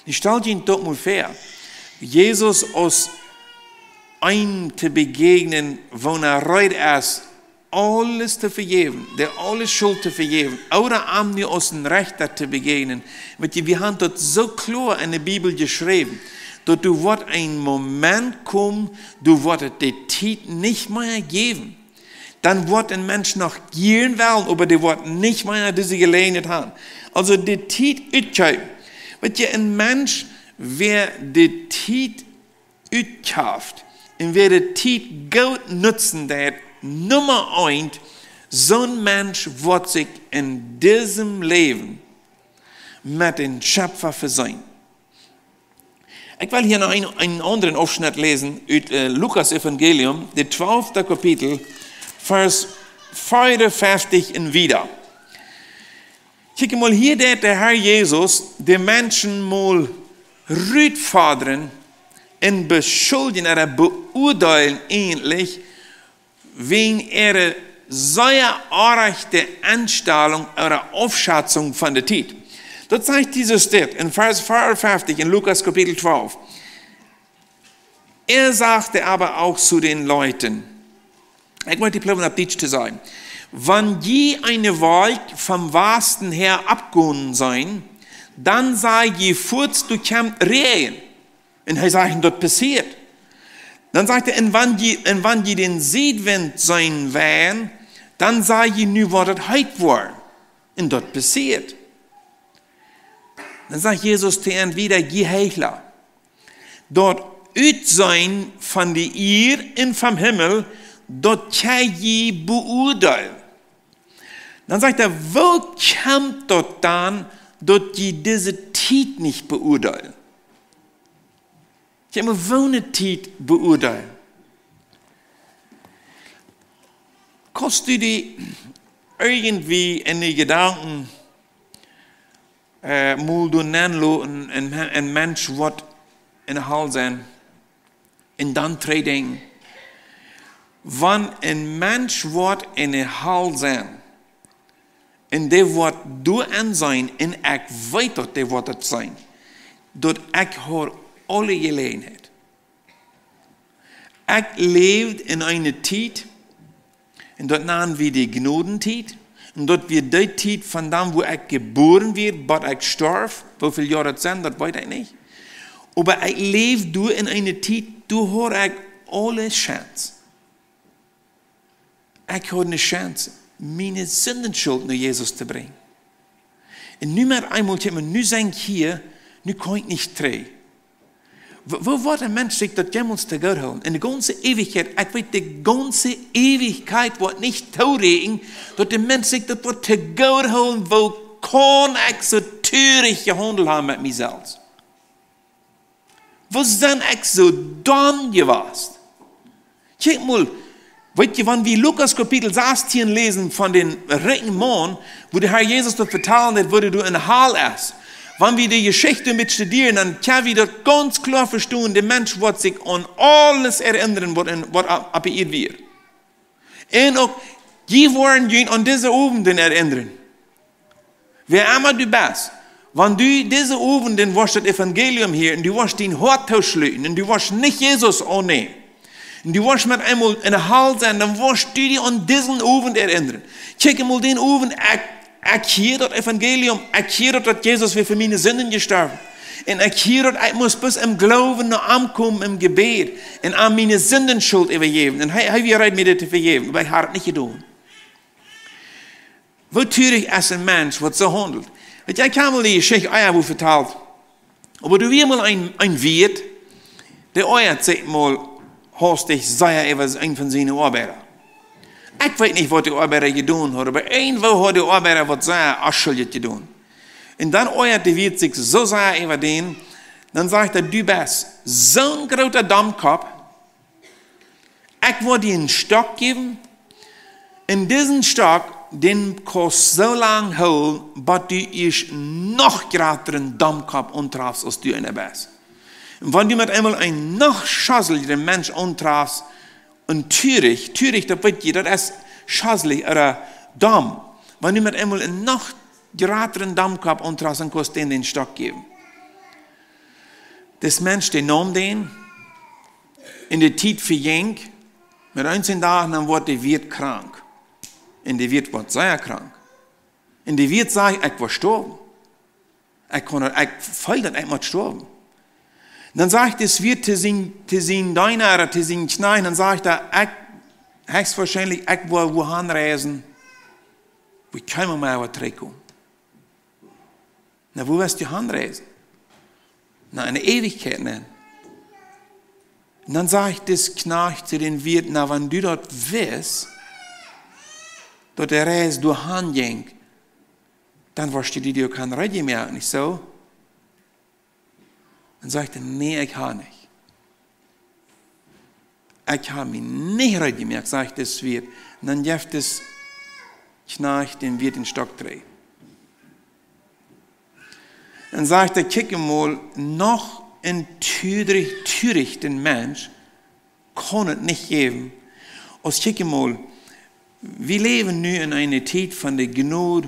Nu stalt junt daut mol väa, Jesus aus een to bejäajnen, waut reed es, aules to vejäwen, dee aule Schult to vejäwen, ooda am nu aus een Rechta to bejäajnen. Weet jie, wie haben daut soo kloa en de Bibel jeschräwen, daut doa woat een Moment komen, doa woat et de Tiet nich mea jäwen. Dan woat een Mensch noch jieren wellen, oba dee woat nich mea dise Jeläajenheit haben. Aulsoo de Tiet utkjeepen. Weet jie, een Mensch, wäa de Tiet utkjeept un wäa de Tiet goot nutzen deit, Numma eent, soon Mensch woat sikj en disem Läwen met dän Schepfa vesöhnen. Ekj well hia noch een, een aundren Aufschnett läsen ut, äh, Lukas Evangelium, de twalfte Kapitel, Varsch vierundfünfzig un wieda. Kjikj mol, hia deit de Herr Jesus de Menschen mol rutfodren un beschuljen ooda beuadeelen eejentlich wäajen äare sea oajchte Enstalunk ooda Aufschatzunk von de Tiet. Daut sajcht Jesus dit en Varsch vierundfünfzig en Lukas Kapitel twalf. Er sagte aber auch zu den Leuten, ekj woa dee proowen opp Dietsch to sajen: Wan jie eene Wolkj vom Wasten her oppgonen seenen, dan saj jie fuaz, doa kjemt Räajen. Un hee sajcht, un daut passieet. Dan sajcht hee, un wan jie, un wan jie dän Siedwint seenen woaren, dan saj jie, nu woat et heet woaren. Un daut passieet. Dan sajcht Jesus to an wieda: Jie Heichla, daut Utseenen von de Ieed un vom Himmel, daut kjenn jie beuadeelen. Dan sajcht hee: Woo kjemt daut dan, daut jie dise Tiet nich beuadeelen? Jie motten woone Tiet beuadeelen. Kaust du die irjentwie en de Jedanken äh, mol doa nenloten, een, een Mensch woat en de Hal sennen, un dan trigj denkjen, wan een Mensch woat en de Hal sennen, un dee woat doa en sennen, un ekj weet, daut dee woat daut sennen, daut ekj haud aule Jeläajenheit. Ekj läwd en eene Tiet, un daut nanen wie de Jnodentiet. Un daut wia dee Tiet von dan, wua ekj jebuaren wia, bat ekj storf. Woo väl Joa daut sent, daut weet ekj nich. Oba ekj läwd doa en eene Tiet, doa haud ekj aule Chance. Ekj haud ne Chance, miene Sindenschult no Jesus to brinjen. Un nu met eemol, kjikj mol, nu sie ekj hia, nu kaun ekj nich trigj. Woo, woo woat een Mensch sikj daut jemols to goot hoolen? En de gaunze Eewichkjeit, ekj weet, de gaunze Eewichkjeit woat nich tooräakjnen, daut de Mensch sikj daut woat to goot hoolen, woo kaun ekj soo turich jehaundelt haben met mie selfst? Woo sie ekj soo domm jewast? Kjikj mol, weet jie, wan wie Lukas Kapitel sastieen läsen von dän rikjen Maun, wua de Herr Jesus daut vetalen deed, woo dee doa en de Hal es. Wan wie de Jeschicht een bät studieren, dan kjenn wie daut gaunz kloa vestonen, de Mensch woat sikj aun aules erinnren, waut en, waut opp, opp de Ieed wia. Un uk, jie woaren junt aun dise Owenten erinnren. Wäa emma du best, wan du dise Owenten woascht daut Evangelium hieren, un du woascht dien Hoat tooschluten, un du woascht nich Jesus aunnämen, un du woascht met eemol en de Hal sennen, dan woascht du die aun disen Owent erinnren. Kjikj mol, dän Owent, ekj, ekj hia daut Evangelium, ekj hia daut, daut Jesus wia fa miene Sinden jestorwen. Un ekj hia daut, ekj mott bloos em Gloowen no am komen, em Jebäd, un am miene Sindenschult äwajäwen. Un hee, hee wia reed, mie dit to vejäwen, oba ekj haud et nich jedonen. Woo turich es een Mensch, waut soo haundelt? Weet jie, ekj hab mol dee Jeschicht ea woo vetalt. Oba doa wia mol een, een Wirt, dee oajat sikj mol haustich sea äwa eenen von siene Oabeida. Ekj weet nich, waut de Oabeida jedonen haud, oba irjentwoo haud de Oabeida waut sea onschuldjet jedonen. Un dan oajat de Wirt sikj soo sea äwa dän, dan sajcht hee: Du best soon groota Domkopp, ekj woa die een Stock jäwen, un disen Stock, dän kaust soo lang hoolen, bat du ieescht noch jratren Domkopp auntrafst, aus du eena best. Un wan du met eemol een noch schosseljren Mensch auntrafst, un turich, turich, daut weet jie, daut es schosselj ooda domm. Wan du met eemol een noch jratren Domkopp auntrafst, dan kaust dän dän Stock jäwen. Dis Mensch, dee neem dän, un de Tiet vejinkj, met eenen Dach, dan woat de Wirt krank. Un de Wirt woat sea krank. Un de Wirt sajcht: Ekj woa stoawen. Ekj kaun daut, ekj feel daut, ekj mott stoawen. Dan sajcht dis Wirt to sien, to sien Deena, to sien Kjnajcht, dan sajcht hee: Ekj, hechstwoarschienlich, ekj woa wuahan reisen, wua ekj kjeenmol mea woa trigjkomen. Na, wua woascht du hanreisen? Na, en de Eewichkjeit nenn. Un dan sajcht dis Kjnajcht to dän Wirt: Na, wan du daut wist, daut de Reis doahan jinkj, dan woascht du die uk han reed jemoakt, nich soo? Dan sajcht hee: Nä, ekj hab nich. Ekj hab mie nich reed jemoakt, sajcht dis Wirt. Un dan jeft dis Kjnajcht dän wieet dän Stock trigj. Un sajcht hee: "Kjikj mol, noch een türig, türichten Mensch kaun et nich jäwen. Aus kjikj mol, wie läwen nu en eene Tiet von de Jnod.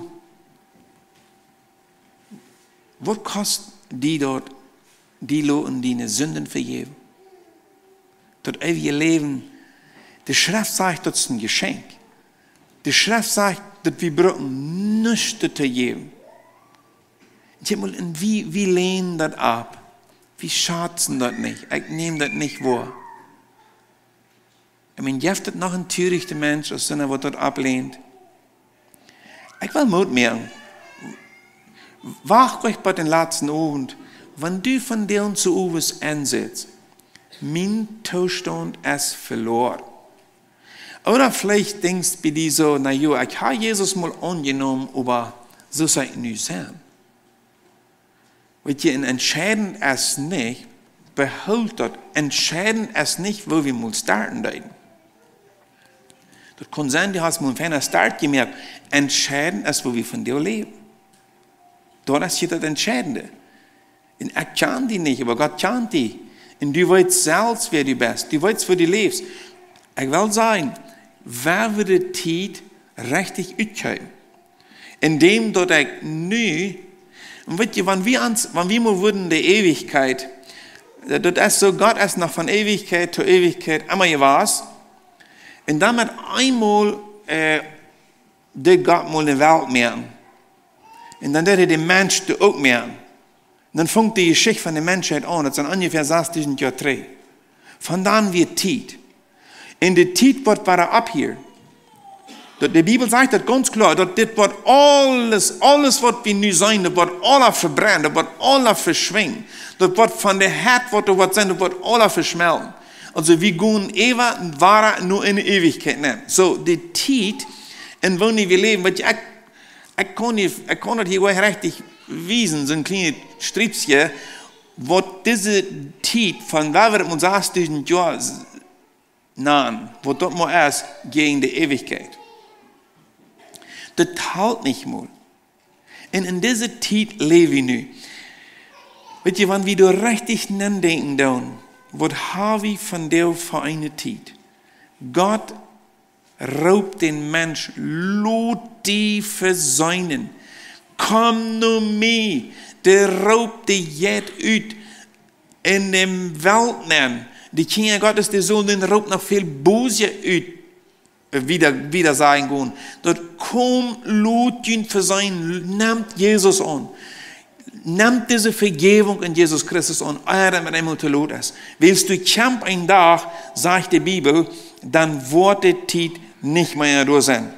Waut kost die daut, die loten diene Sinden vejäwen? Daut eewje Läwen, de Schreft sajcht, daut es een Jeschenkj. De Schreft sajcht, daut wie brucken nuscht to jäwen." Kjikj mol, un wie, wie länen daut auf. Wie schazen daut nich. Ekj näm daut nich woa. Ekj meen, jeft et noch een türichten Mensch aus soona, waut daut auflänt? Ekj well Moot moaken. Wacht uk bie dän latsten Owent, wan du von dän Owent ensitst: "Mien Toostaunt es veloaren." Ooda veleicht denkjst bie die soo: "Na jo, ekj hab Jesus mol aunjenomen, oba soo aus ekj nu sie." Weetst, een entscheidend es nich, behool daut, entscheidend es nich, woo wie mol starten deeden. Daut kaun sennen, du hast mol een feinen Start jemoakt. Entscheidend es, woo wie vondoag läwen. Daut es hia daut Entscheidende. Un ekj kjan die nich, oba Gott kjant die. Un du weetst selfst, wäa du best. Du weetst, woo du läfst. Ekj well sajen, wie woaren de Tiet rajcht utkjikjen. Endäm daut ekj nu, un weetst, wan wie ons, wan wie mol wudden de Eewichkjeit, daut, daut es soo, Gott es noch von Eewichkjeit to Eewichkjeit emma jewast. Un dan met eemol, äh, deed Gott mol de Welt moaken. Un dan deed hee dän Mensch doa uk moaken. Dan funk de Jeschicht von de Menschheit aun. Daut sent onjefäa sastaunt Joa trigj. Von dan wia Tiet. Un de Tiet woat wada opphieren. Daut, de Bibel sajcht daut gaunz kloa, daut dit woat aules, aules waut wie nu seenen, daut woat aules vebrennen, daut woat aules veschwinjen. Daut woat von de Hett, waut doa woat sennen, daut woat aules veschmelten. Aulsoo, wie gonen äwa, wada no eene Eewichkjeit nenn. Soo, de Tiet, en woone wie läwen, weetst, ekj, ekj kaun nich, ekj kaun daut hia goanich rajcht wiesen, soon kjlienet Striepskje, waut dise Tiet von, wie woaren mol sastaunt Joa s-, nanen, waut daut mol es jäajen de Eewichkjeit. Daut halpt nich mol. Un en dise Tiet läw wie nu. Weetst, wan wie doa rajcht nenn denkjen doonen, waut ha wie vondoag fa eene Tiet? Gott roopt dän Mensch: "Lot die veseenen. Komm no mie." Dee roopt de Jeit ut en de Welt nenn. De Kjinja Gottes, dee sullen dän Roop noch väl bosja ut, äh, wieda, wieda sajen gonen. Daut: "Komm, lot junt veseenen, nemt Jesus aun. Nemt dise Vejäwunk en Jesus Christus aun, ea daut met eemol to lot es." Wiels doa kjemt een Dach, sajcht de Bibel, dan woat de Tiet nich mea doa sennen.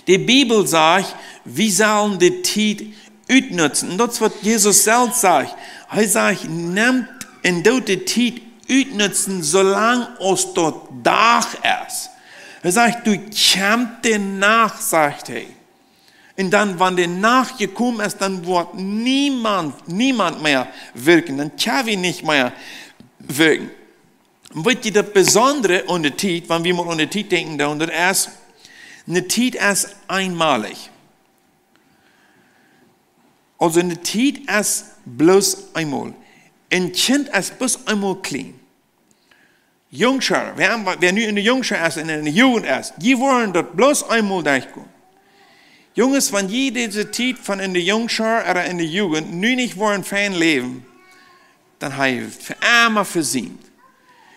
De Bibel sajcht, wie sellen de Tiet utnutzen. Un daut es, waut Jesus selfst sajcht. Hee sajcht: "Nemt un doot de Tiet utnutzen, soo lang aus daut Dach es." Hee sajcht: "Doa kjemt de Nacht", sajcht hee. Un dan, wan de Nacht jekomen es, dan woat niemols, niemols mea wirkjen. Dan kjenn wie nich mea wirkjen. Un weetst, daut Besondre aun de Tiet, wan wie mol aun de Tiet denkjen doonen, daut es, de Tiet es eemolich. Aulsoo, de Tiet es bloos eemol. Een Kjint es bloos eemol kjlien. Jungscha, wäa, wäa nu en de Jungscha es un en de Jugend es, dee woaren daut bloos eemol derchgonen. Junges, wan jie dise Tiet von en de Jungscha ooda en de Jugend nu nich woaren fein läwen, dan ha jie fa emma vesiemt.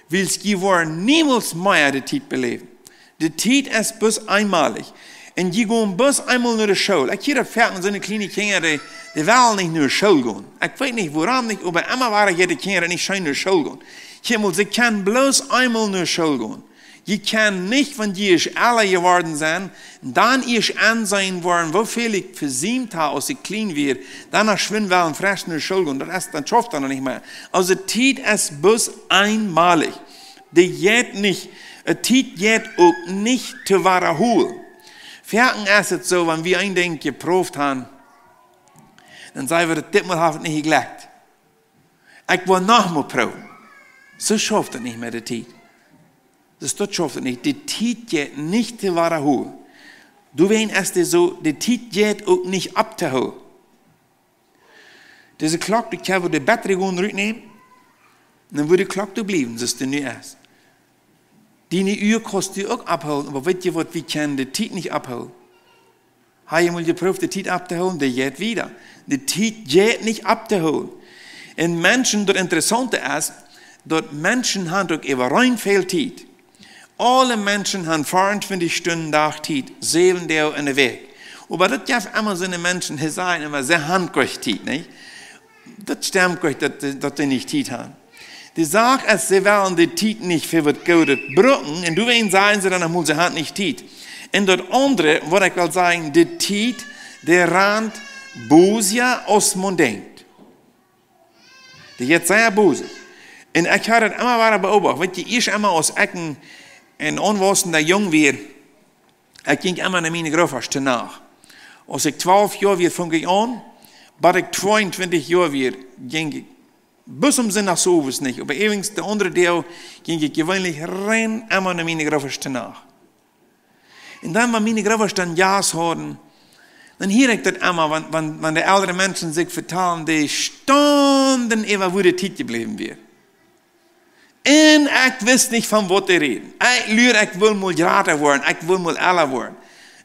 Wiels jie woaren niemols mea de Tiet beläwen. De Tiet es bloos eemolich. Un jie gonen bloos eemol no de School. Ekj hia daut foaken, soone kjliene Kjinja, dee, dee wellen nich no de School gonen. Ekj weet nich wuarom nich, oba emma wada jeit de Kjinja nich scheen no de School gonen. Kjikj mol, see kjennen bloos eemol no de School gonen. Jie kjennen nich, wan jie ieescht elra jeworden sent, dan ieescht enseenen woaren, woo väl ekj vesiemt ha, aus ekj kjlien wia, dan noch schwind wellen fresch no de School gonen. Daut es, dan schauft daut noch nich mea. Aulsoo, Tiet es bloos eemolich. Dee jeit nich, äh, Tiet jeit uk nich to wadaholen. Foaken es et soo, wan wie een Dinkj jeprooft han, dan saj wie daut: "Ditmol haft et nich jejlekjt. Ekj woa noch mol proowen." Soo schauft et nich met de Tiet. Daut, daut schauft et nich. De Tiet jeit nich to wadaholen. Doawäajen es dee soo, de Tiet jeit uk nich opptohoolen. Dise Klock, dee kjenn wie de Batterie gonen rutnämen, dan wudd de Klock doa bliewen, soo aus dee nu es. Diene Ua kaust du uk opphoolen, oba weet jie waut, wie kjennen de Tiet nich opphoolen. Hast du mol jeprooft, de Tiet opptohoolen? Dee jeit wieda. De Tiet jeit nich opptohoolen. Un Menschen, daut Interessaunte es, daut Menschen haben uk äwareen väl Tiet. Aule Menschen haben veeauntwintich Stunden Dach Tiet, säwen Doag enne Wäakj. Oba daut jeft emma soone Menschen, dee sajen emma, see haben kjeene Tiet, nich? Daut stemt nich, daut, daut dee nich Tiet haben. De Sach es, see wellen de Tiet nich fa waut Goodet brucken, un doawäajen sajen see dan noch mol, see haben nich Tiet. Un daut aundre, waut ekj well sajen, de Tiet, dee rant bosja aus maun denkjt. Dee jeit sea bosich. Un ekj hab daut emma wada beobacht. Weet jie, ieescht emma aus ekj een, een aunwausenda Jung wia, ekj jinkj emma no miene Grootelren to Nacht. Aus ekj twalf Joa wia, funk ekj aun, bat ekj tweeuntwintich Joa wia, jinkj ekj bat aum Sindach sowieso nich. Oba eewens de aundre Doag jinkj ekj jeweenlich rein emma no miene Grootelren to Nacht. Un dan, wan miene Grootelren Jast hauden, dan hieed ekj daut emma, wan, wan, wan de eldre Menschen sikj vetalen, dee stunden äwa, woo de Tiet jebläwen wia. Un ekj wist nich, von waut dee räden. Ekj lua, ekj wull mol jrata woaren, ekj wull mol ella woaren.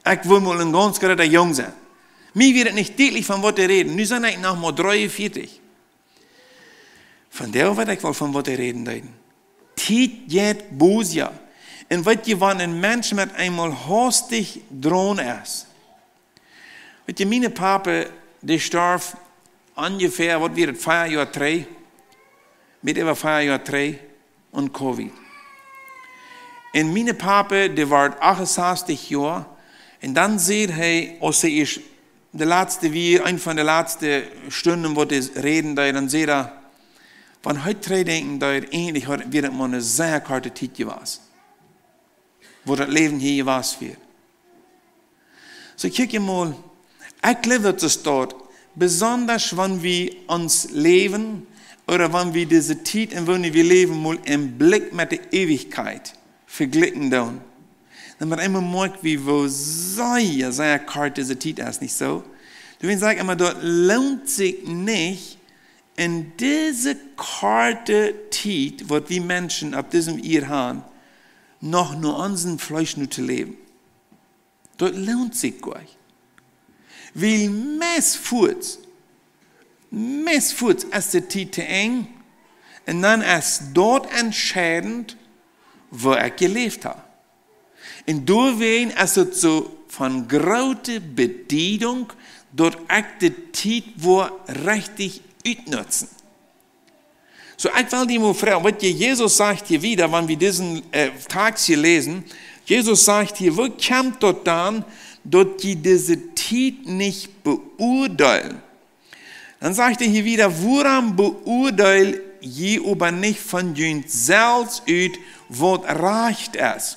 Ekj wull mol een gaunz groota Jung sennen. Mie wia daut nich dietlich, von waut dee räden. Nu sie ekj noch mau dreeunvieetich. Von doa weet ekj woll, von waut dee räden deeden. Tiet jeit bosja. Un weet jie, wan een Mensch met eemol haustich draun es. Weet jie, miene Papa, dee storf onjefäa, waut wia daut, vea Joa trigj? Met äwa vea Joa trigj aun Covid. Un miene Papa, dee wort achtensastich Joa. Un dan säd hee, aus hee ieescht de latste wia, eent von de latste Stunden, waut hee räden deed, dan säd hee, wan hee trigjdenkjen deed, eejentlich haud, wia daut mau eene sea korte Tiet jewast, woo daut Läwen hia jewast wia. Soo, kjikj emol, ekj jleew, daut es daut, besonda wan wie ons Läwen, ooda wan wie dise Tiet, en woone wie läwen, mol em Blikj met de Eewichkjeit vejlikjen doonen, dan met eemol moakj wie, woo sea, sea kort dise Tiet es, nich soo? Doawäajen saj ekj emma, daut loont sikj nich, en dise korte Tiet, waut wie Menschen opp dise Ieed haben, noch no onsen Fleesch no to läwen. Daut loont sikj goanich. Wiels meist fuaz, meist fuaz es de Tiet to Enj. Un dan es daut entscheident, woo ekj jeläft hab. Un doawäajen es et soo von groote Bediedunk, daut ekj de Tiet woa rechtich utnutzen. Soo, ekj well die mol froagen, waut hia Jesus sajcht hia wieda, wan wie disen, äh, Tekst hia läsen. Jesus sajcht hia, woo kjemt daut dan, daut jie dise Tiet nich beuadeelen? Dan sajcht hee hia wieda, wuarom beuadeel jie oba nich von junt selfst ut, waut rajcht es?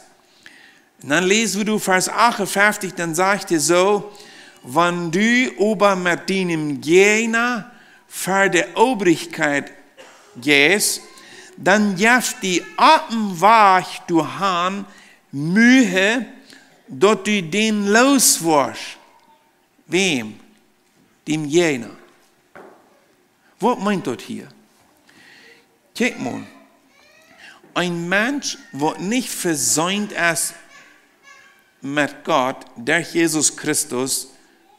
Un dan läsen wie doa Varsch achtunfeftich, dan sajcht hee soo, wan du oba met dienen Jäajna ver de Obrichkjeit jeist, dan jeft die opp dän Wajch doahan Miehe, daut du dän looswoascht. Wäm? Dän Jäajna. Waut meent daut hia? Kjikj mol. Een Mensch, waut nich vesient es met Gott derch Jesus Christus,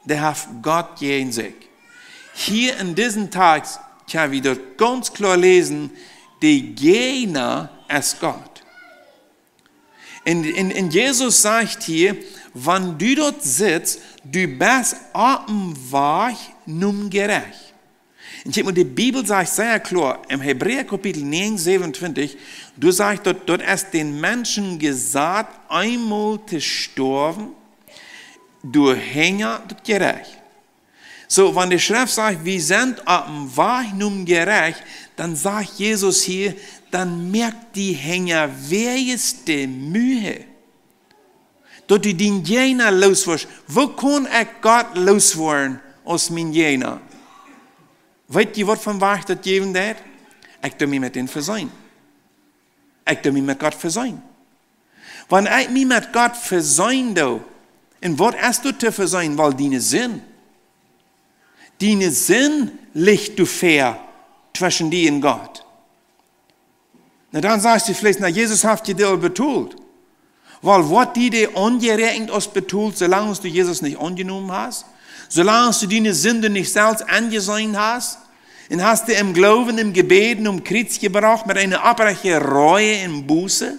dee haft Gott jäajen sikj. Hia en disen Tekst kjenn wie daut gaunz kloa läsen, de Jäajna es Gott. Un, un, un Jesus sajcht hia, wan du daut sitst, du best opp dän Wajch nom Jerecht. Un kjikj mol, de Bibel sajcht sea kloa, em Hebräa Kapitel näajen, säwenuntwintich, doa sajcht daut, daut es dän Menschen jesat, eemol to stoawen, doa hinja daut Jerecht. Soo, wan de Schreft sajcht, wie sent opp dän Wajch nom Jerecht, dan sajcht Jesus hia, dan moak die hinja wäajes de Miehe, daut du dän Jäajna looswoascht. Woo kaun ekj Gott looswoaren aus mien Jäajna? Weet jie, waut von Wajch daut jäwen deit? Ekj doo mie met dän vesient. Ekj doo mie met Gott vesient. Wan ekj mie met Gott vesient doo, Un waut es doa to vesieekjen? Woll diene Sind. Diene Sind licht doa väa tweschen die un Gott. Na, dan sajchst du veleicht: "Na, Jesus haft je daut aul betolt." Woll, woat die daut aunjeräakjent aus betolt, soo lang aus du Jesus nich aunjenomen hast? Soo lang aus du diene Sind nich selfst enjeseenen hast? Un hast du em Gloowen, em Jebäd, aum Kjriez jebrocht met eene opprechte Reu un Buße?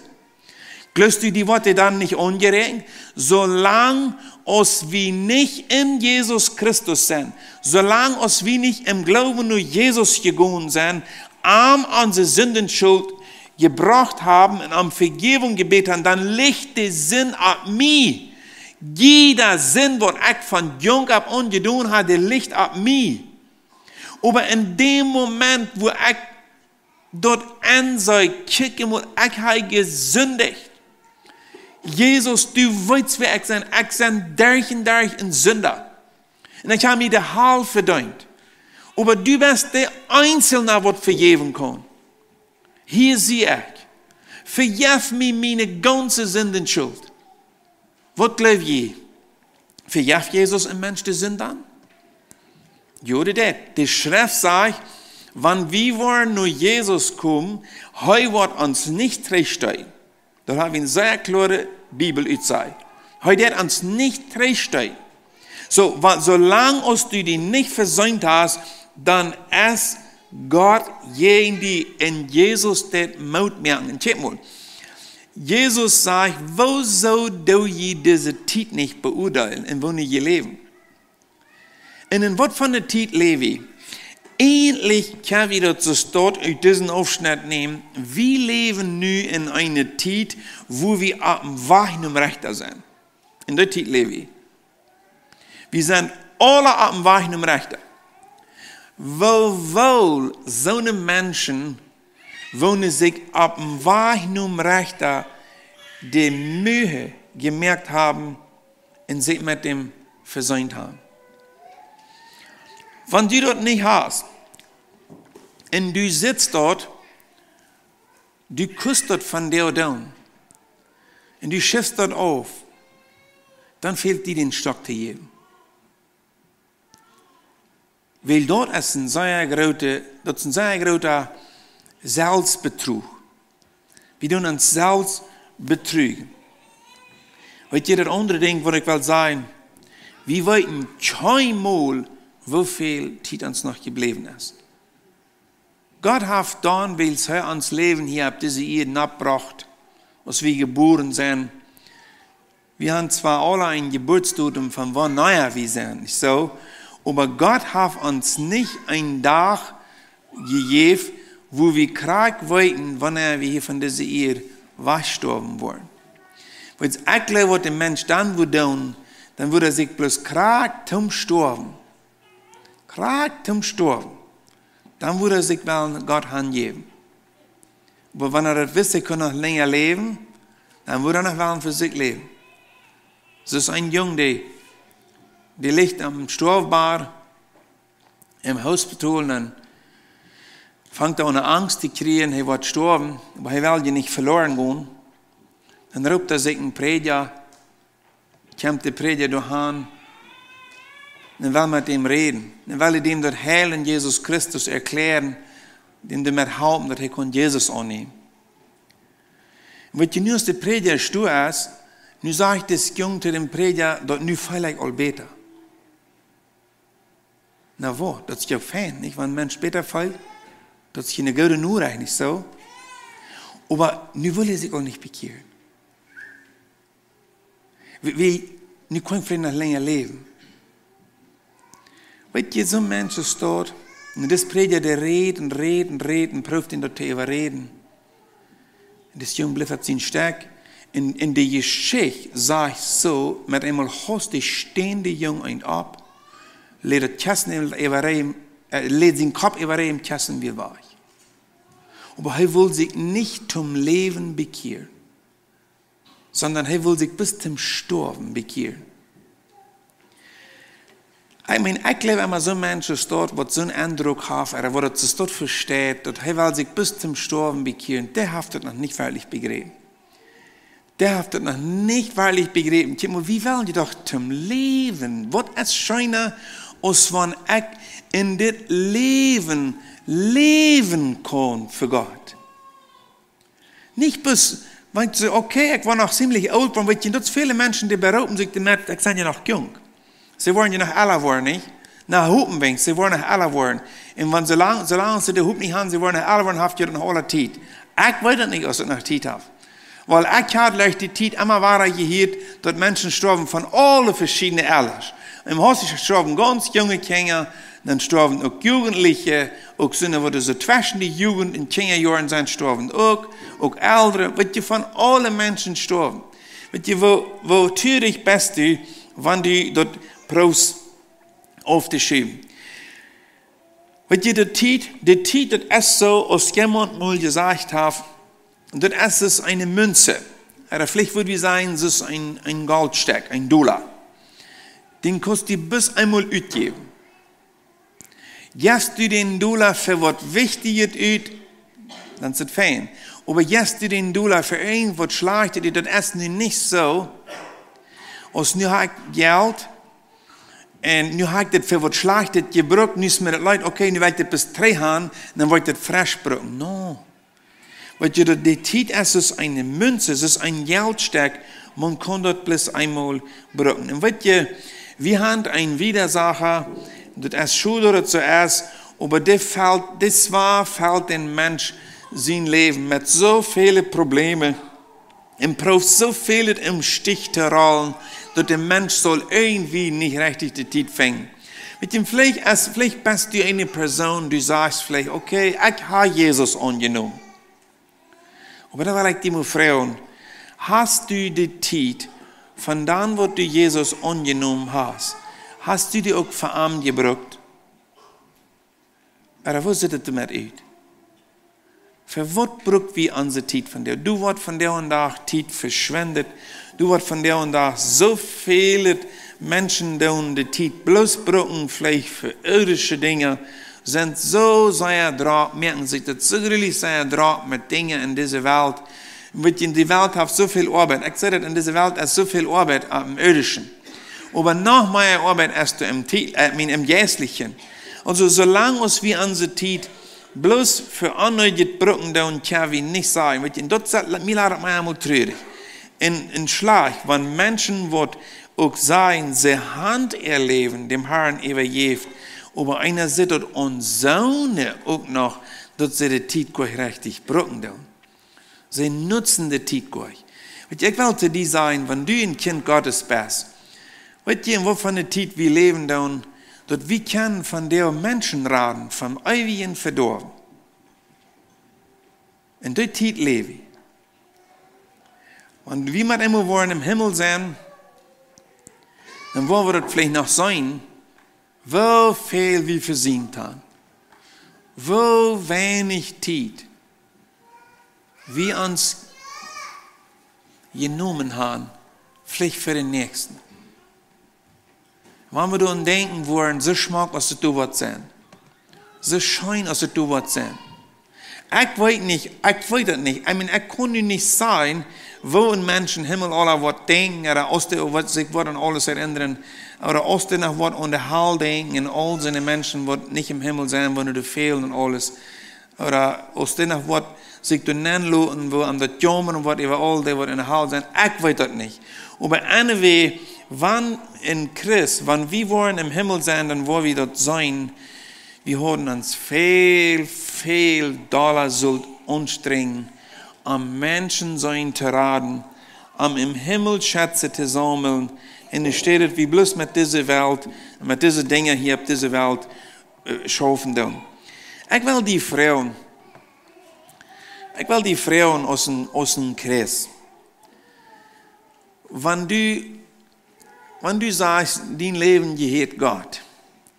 Jleefst du, die woat die dan nich aunjeräakjent? Soo lang aus wie nich en Jesus Christus sent, soo lang aus wie nich em Gloowen no Jesus jegonen sent, am onse Sindenschult jebrocht haben un om Vejäwunk jebät haben, dan licht de Sind opp mie. Jiede Sind, waut ekj von jung opp aun jedonen hab, dee licht opp mie. Oba en däm Moment, wua ekj daut enseenen, kjikj mol, ekj hab jesindicht. Jesus, du weetst, wäa ekj sie. Ekj sie derch un derch een Sinda. Un ekj hab mie de Hal vedeent. Oba du best de eensja, waut vejäwen kaun. Hia sie ekj. Vejeff mie miene gaunze Sindenschult. Waut jleew jie? Vejeft Jesus een Mensch de Sind dan? Jo, dee deit. De Schreft sajcht, wan wie woaren no Jesus komen, hee woat ons nich trigjstoten. Doa hab wie eene sea kloare Bibelutsaj. Hee deit ons nich trigjstoten. Soo, wa-, soo lang aus du die nich veseent hast, dan es Gott jäajen die un Jesus deit Moot moaken. Un kjikj mol, Jesus sajcht: "Wuarom doo jie dise Tiet nich beuadeelen, en woone jie läwen?" Un en waut fa eene Tiet läw wie? Eejentlich kjenn wie daut soo stoakj ut disen Aufschnett nämen. Wie läwen nu en eene Tiet, wua wie opp dän Wajch nom Rechta sent. En dee Tiet läw wie. Wie sent aule opp dän Wajch nom Rechta. Woo woll soone Menschen, woone sikj opp dän Wajch nom Rechta de Meaj jemoakt haben un sikj met däm veseent haben. Wan du daut nich hast, un du sitst doa, du kust daut von die doonen, un du schiffst daut auf, dan fält die dän Stock to jäwen. Wiels daut es een sea groota, daut es een sea groota Selfstbedrog. Wie doonen ons selfst bedroagen. Weetst du, daut aundre Dinkj, waut ekj well sajen, wie weeten kjeenmol, woo väl Tiet ons noch jebläwen es. Gott haft dan, wiels hee ons Läwen hia opp dise Ieed noppbrocht, aus wie jebuaren sent, wie haben zwar aule een Jeburtsdatum von wanea wie sent, nich soo? Oba Gott haft ons nich een Dach jejäft, wua wie krakjt weeten, wanea wie hia von dise Ieed wajchstoawen woaren. Wiels ekj jleew, waut de Mensch dan wudd doonen, dan wudd hee sikj bloos krakjt toom stoawen, krakjt toom stoawen, dan wudd hee sikj wellen Gott hanjäwen. Oba wan hee daut wist, hee kunn noch lenja läwen, dan wudd hee noch wellen fa sikj läwen. Soo aus een Jung, dee, dee licht aum Stoawbad em Hospitol, un dan fangt hee aun Angst to kjrieen, hee woat stoawen, oba hee well je nich veloaren gonen. Dan roopt hee sikj een Prädja, kjemt de Prädja doahan, un well met am räden. Un well däm daut Heil en Jesus Christus erkjlären, däm doamet halpen, daut hee kunn Jesus aunnämen. Un weetst du, nu aus de Prädja stoa es, nu sajcht dis Jung to däm Prädja, daut nu feel ekj aul bäta. Na woa, daut es jo fein, nich? Wan een Mensch bäta feelt, daut es eene goode Norecht, nich soo? Oba nu well hee sikj aul nich bekjieren. Wie, wie, nu kaun ekj veleicht noch lenja läwen. Weetst du, soon Mensch es doa, un dis Prädja, dee rät un rät un rät un proowt am daut to äwaräden. Un dis Jung blift opp sien Stekj. Un, un de Jeschicht sajcht soo, met eemol haust dee ständ de Jung eent opp, läd daut Kjessen äwa, äwa äa, äh, läd sien Kopp äwa äa Kjessen wada wajch. Oba hee wull sikj nich toom Läwen bekjieren, sonda hee wull sikj bat toom Stoawen bekjieren. Ekj meen, ekj jleew emma, soon Mensch es doa, waut soon Endruck haft, ooda waut daut soo doa vesteit, daut hee well sikj bat toom Stoawen bekjieren, dee haft daut noch nich werkjlich bejräpen. Dee haft daut noch nich werkjlich bejräpen. Kjikj mol, wie wellen je doch toom läwen. Waut es scheena, aus wan ekj en dit Läwen läwen kaun fa Gott? Nich bloos, wan ekj saj, okay, ekj woa noch ziemlich oolt, wan weet je, daut väle Menschen, dee beroopen sikj doamet, ekj sie je noch junk. See woaren je noch ella woaren, nich? Na, hopen wie, see woaren noch ella woaren. Un wan soo lang, soo lang aus see de Hopninj haben, see woaren noch ella woaren, haft je daut noch aule Tiet. Ekj weet daut nich, aus ekj noch Tiet hab. Wiels ekj hab leicht de Tiet emma wada jehieet, daut Menschen stoawen von aule veschiedne Alders. Em Haus storwen gaunz junge Kjinja, dan stoawen uk Jugendliche, uk soone, waut soo tweschen de Jugend un Kjinjajoaren sent, stoawen uk, uk Eldre, weet je, von aule Menschen stoawen. Weet je, woo, woo trurich best du, wan du daut proowst auftoschaufen? Weet je, de Tiet, de Tiet, daut es soo, aus jemaunt mol jesajcht haft, daut es aus eene Münz. Ooda veleicht wudd wie sajen, daut es een, een Goldstekj, een Dolla. Dän kaust du bloos eemol utjäwen. Jefst du dän Dolla fa waut Wichtjet ut, dan es et fein. Oba jefst du dän Dolla fa irjent waut Schlajchtet ut, daut es nu nich soo, aus nu hab ekj Jelt, un nu hab ekj dit fa waut Schlajchtet jebrukt, nu es mie daut leet, okay, nu well ekj dit bloos trigj haben, dan woa ekj dit fresch brucken. No. Weet je, daut de Tiet es aus eene Münz, es aus een Goldstekj, maun kaun daut bloos eemol brucken. Un weet je, wie haben een Widersacha, daut es schod daut et soo es, oba dee felt, dee Zwa felt dän Mensch sien Läwen met soo väle Probleme un prooft soo väl ut däm Stich to rollen, daut de Mensch saul irjentwie nich rajcht de Tiet finjen. Weet je, veleicht es, veleicht best du eene Persoon, du sajchst veleicht, okay, ekj hab Jesus aunjenomen. Oba dan well ekj die mol froagen, hast du de Tiet von dan, waut du Jesus aunjenomen hast, hast du dee uk fa am jebrukt? Ooda woo sitt et doamet ut? Fa waut bruk wie onse Tiet vondoag? Doa woat vondoag dän Dach Tiet veschwendet. Doa woat vondoag dän Dach soo väl Menschen doonen de Tiet bloos brucken, veleicht fa irdische Dinja, sent soo sea drock, moaken sikj daut soo jreslich sea drock met Dinja en dise Welt. Weet je, de Welt haft soo väl Oabeit. Ekj saj daut, en dise Welt es soo väl Oabeit aum irdischen. Oba noch mea Oabeit es doa em Tiet, ekj meen, em Jeistlichen. Aulsoo, soo lang aus wie onse Tiet bloos fa onneedjet brucken doonen, kjenn wie nich sajen, weet je, un daut es, mie lat daut mau emol trurich. Un, un schlajcht, wan Menschen waut uk sajen, see haben äa Läwen däm Harn äwajäft, oba eena sitt daut aun soone uk noch, daut see de Tiet goanich rajcht brucken doonen. See nutzen de Tiet goanich. Weet je, ekj well to die sajen, wan du een Kjint Gottes best, weet je, en waut fa eene Tiet wie läwen doonen, daut wie kjennen von de Menschen raden, vom eewjen Vedoawen. En dee Tiet läw wie. Wan wie met eemol woaren em Himmel sennen, dan woa wie daut veleicht noch seenen, woo väl wie vesiemt haben. Woo weinich Tiet wie ons jenomen haben, veleicht fa dän Näakjsten. Wan wie doaraun denkjen woaren, soo schmock aus et doa woat sennen. Soo scheen aus et doa woat sennen. Ekj weet nich, ekj weet et nich. Ekj meen, ekj kaun nu nich sajen, woo een Mensch em Himmel aula woat denkjen, ooda aus dee woat sikj woat aun aules erennren, ooda aus dee noch woat aun de Hal denkjen, un aul siene Menschen waut nich em Himmel sennen, woaren doa fälen un aules. Ooda aus dee noch woat sikj doa nenloten, woo am daut jaumren woat äwa aul dee waut en de Hal sent, ekj weet daut nich. Oba anyway, wan een Christ, wan wie woaren em Himmel sennen, dan woa wie daut seenen, wie haben ons väl, väl dolla sullt aunstrenjen, om Menschen sennen to raden, om em Himmel Schätze to saumlen, enne Städ daut wie bloos met dise Welt, met dise Dinja hia opp dise Welt, äh, schaufen doonen. Ekj well die froagen, ekj well die froagen aus een, aus een Christ. Wan du, wan du sajchst, dien Läwen jehieet Gott,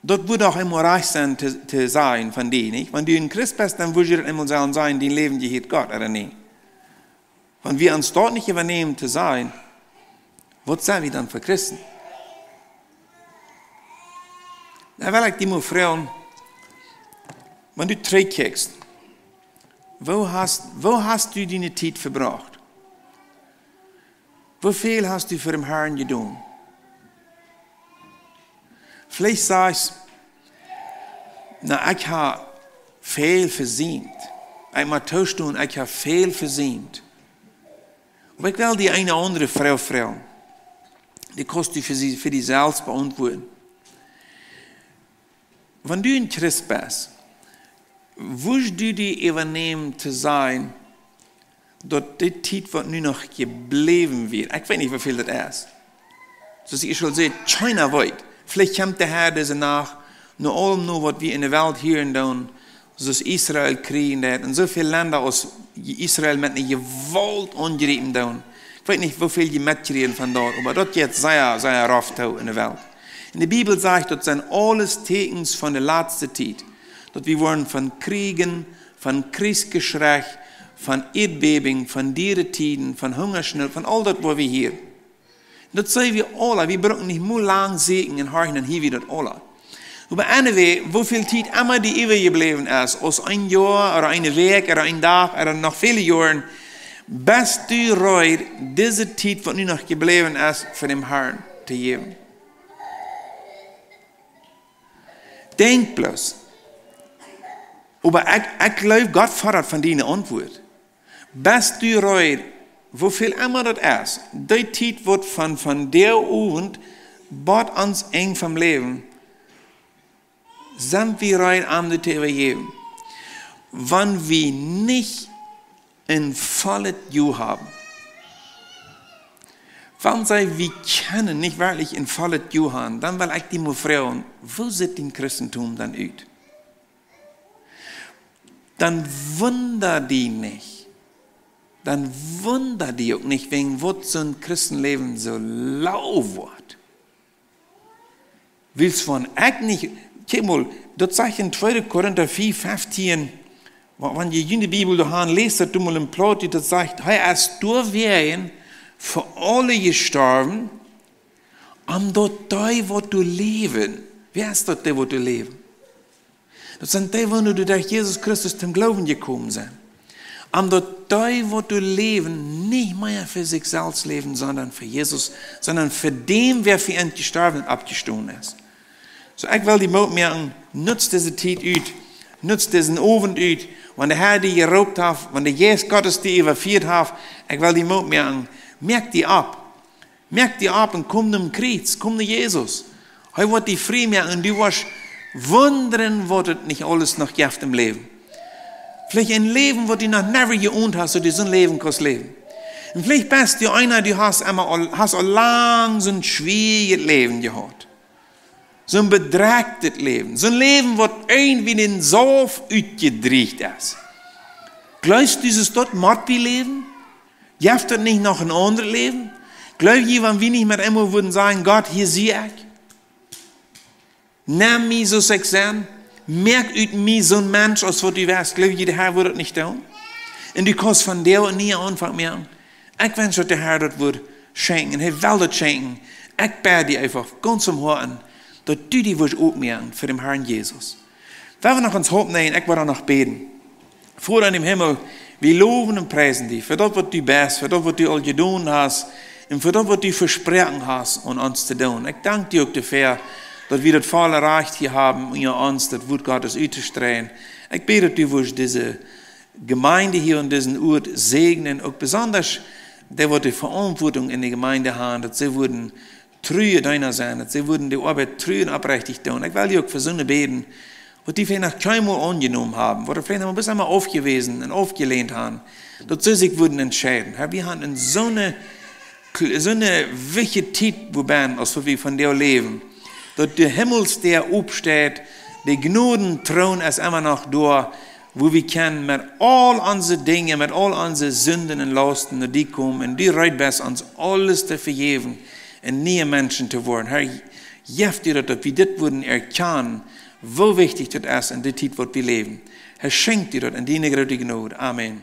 daut wudd doch emma rajcht sennen to, to sajen von die, nich? Wan du een Christ best, dan wudd je daut emma sellen sajen, dien Läwen jehieet Gott, ooda nich? Wan wie ons daut nich äwanämen to sajen, waut sent wie dan fa Christen? Dan well ekj die mol froagen, wan du trigjkjikjst, woo hast, woo hast du diene Tiet vebrocht? Woo väl hast du fa dän Harn jedonen? Veleicht sajchst: "Na, ekj hab väl vesiemt. Ekj mott toostonen, ekj hab väl vesiemt." Oba ekj well die eene aundre Froag froagen. Dee kaust du fa die, fa die selfst beauntwuaden. Wan du een Christ best, wurscht du die äwanämen to sajen, daut dee Tiet, waut nu noch jebläwen wia, ekj weet nich, woo väl daut es. Soo aus ekj aul säd, kjeena weet. Veleicht kjemt de Harr dise Nacht, no aulem no, waut wie enne Welt hieren doonen, soo aus Israel kjrieejen deit, un soo väl Lenda aus Israel met eene Jewault aunjriepen doonen. Ekj weet nich, woo väl jie metkjrieen von doa, oba daut jeit sea, sea rough too enne Welt. Un de Bibel sajcht, daut sent aules Tieekjens von de latste Tiet. Daut wie woaren von Kjrieen, von Kjrieechsjeschrei, von Ieedbäben, von Dieren tieden, von Hungasnoot, von aul daut, waut wie hieren. Daut seenen wie aula, wie brucken nich mol lang sieekjen un horchen, dan hia wie daut aula. Oba anyway, woo väl Tiet emma die äwajebläwen es, aus een Joa ooda eene Wäakj ooda een Dach ooda noch väle Joaren, best du reed, dise Tiet, waut nu noch jebläwen es, fa dän Harn to jäwen? Denkj bloos. Oba ekj, ekj jleew, Gott foddat von die eene Auntwuat. Best du reed, woo väl emma daut es, dee Tiet, waut von, von dän Owent bat aum Enj vom Läwen, sent wie reed, am daut to äwajäwen? Wan wie nich een vollet Joa haben, wan wie kjennen nich werkjlich een vollet Joa haben, dan well ekj die mol froagen: Woo sitt dien Christentum dan ut? Dan wunda die nich. Dan wunda die uk nich, wäajen waut soon Christenläwen soo lau woat. Wiels wan ekj nich, kjikj mol, daut sajcht en tweede Korinta vea feftieen, wa-, wan jie june Bibel doa han, läst daut mol en Plautdietsch, daut sajcht: "Hee es doawäajen fa aule jestorwen, om daut dee, waut doa läwen." Wäa es daut, dee, waut doa läwen? Daut sent dee, waut derch Jesus Christus toom Gloowen jekomen sent. Om daut dee, waut doa läwen, nich mea fa sikj selfst läwen, sonda fa Jesus, sonda fa däm, wäa fa an jestorwen un oppjestonen es. Soo, ekj well die Moot moaken, nutz dise Tiet ut, nutz disen Owent ut, wan de Harr die jeroopt haft, wan de Jeist Gottes die äwafieet haft, ekj well die Moot moaken, moak die opp. Moak die opp un komm nom Kjriez, komm no Jesus. Hee woat die frie moaken un du woascht wundren, waut et nich aules noch jeft em Läwen. Veleicht een Läwen, waut du noch never jeont hast, daut du soon Läwen kaust läwen. Un veleicht best du eena, du hast emma aul, hast aul lang soon schwieejet Läwen jehaut. Soon bedrekjtet Läwen. Soon Läwen, waut irjentwoo dän Saft utjedrieecht es. Jleefst du, daut mott wie läwen? Jeft et nich noch een aundret Läwen? Jleew jie, wan wie nich met eemol wudden sajen: "Gott, hia sie ekj. Nemm mie soo aus ekj sie. Moak ut mie soon Mensch, aus waut du west." Jleew jie, de Harr wudd daut nich doonen? Un du kaust von doa een nieen Aunfank moaken. Ekj wensch, daut de Harr daut wudd schenkjen. Hee well daut schenkjen. Ekj bäd die eefach gaunz von Hoaten, daut du die wurscht opmoaken fa dän Harn Jesus. Wie woaren noch ons Haupt nämen, ekj woa dan noch bäden. Voda em Himmel, wie lowen un priesen die fa daut, waut du best, fa daut, waut du aul jedonen hast, un fa daut, waut du vesproaken hast aun ons to doonen. Ekj dank die uk doafäa, daut wie daut volle Rajcht hia haben, unja ons daut Wuat Gottes uttostreien. Ekj bäd, daut du wurscht dise Jemeent hia aun disen Oat säajnen, uk besonda dee, waut de Veauntwuatunk enne Jemeent haben, daut see wudden true Deena sennen, daut see wudden de Oabeit tru un oprechtich doonen. Ekj well die uk fa soone bäden, waut die veleicht noch kjeenmol aunjenomen haben, waut veleicht noch bloos emol aufjewäsen un aufjelehnt haben, daut see sikj wudden entscheiden. Harr, wie haben en soone, soone wichtje Tiet, wua wie, aus wie von doa läwen, daut de Himmelsdäa opsteit, de Jnodentroon es emma noch doa, wua wie kjennen met aul onse Dinja, met aul onse Sinden un Lausten no die komen un du reed best, ons aules to vejäwen un niee Menschen to woaren. Harr, jeff du daut, daut wie dit wudden erkjanen, woo wichtich daut es en dee Tiet, waut wie läwen. Harr, schenkj du daut en diene groote Jnod. Amen.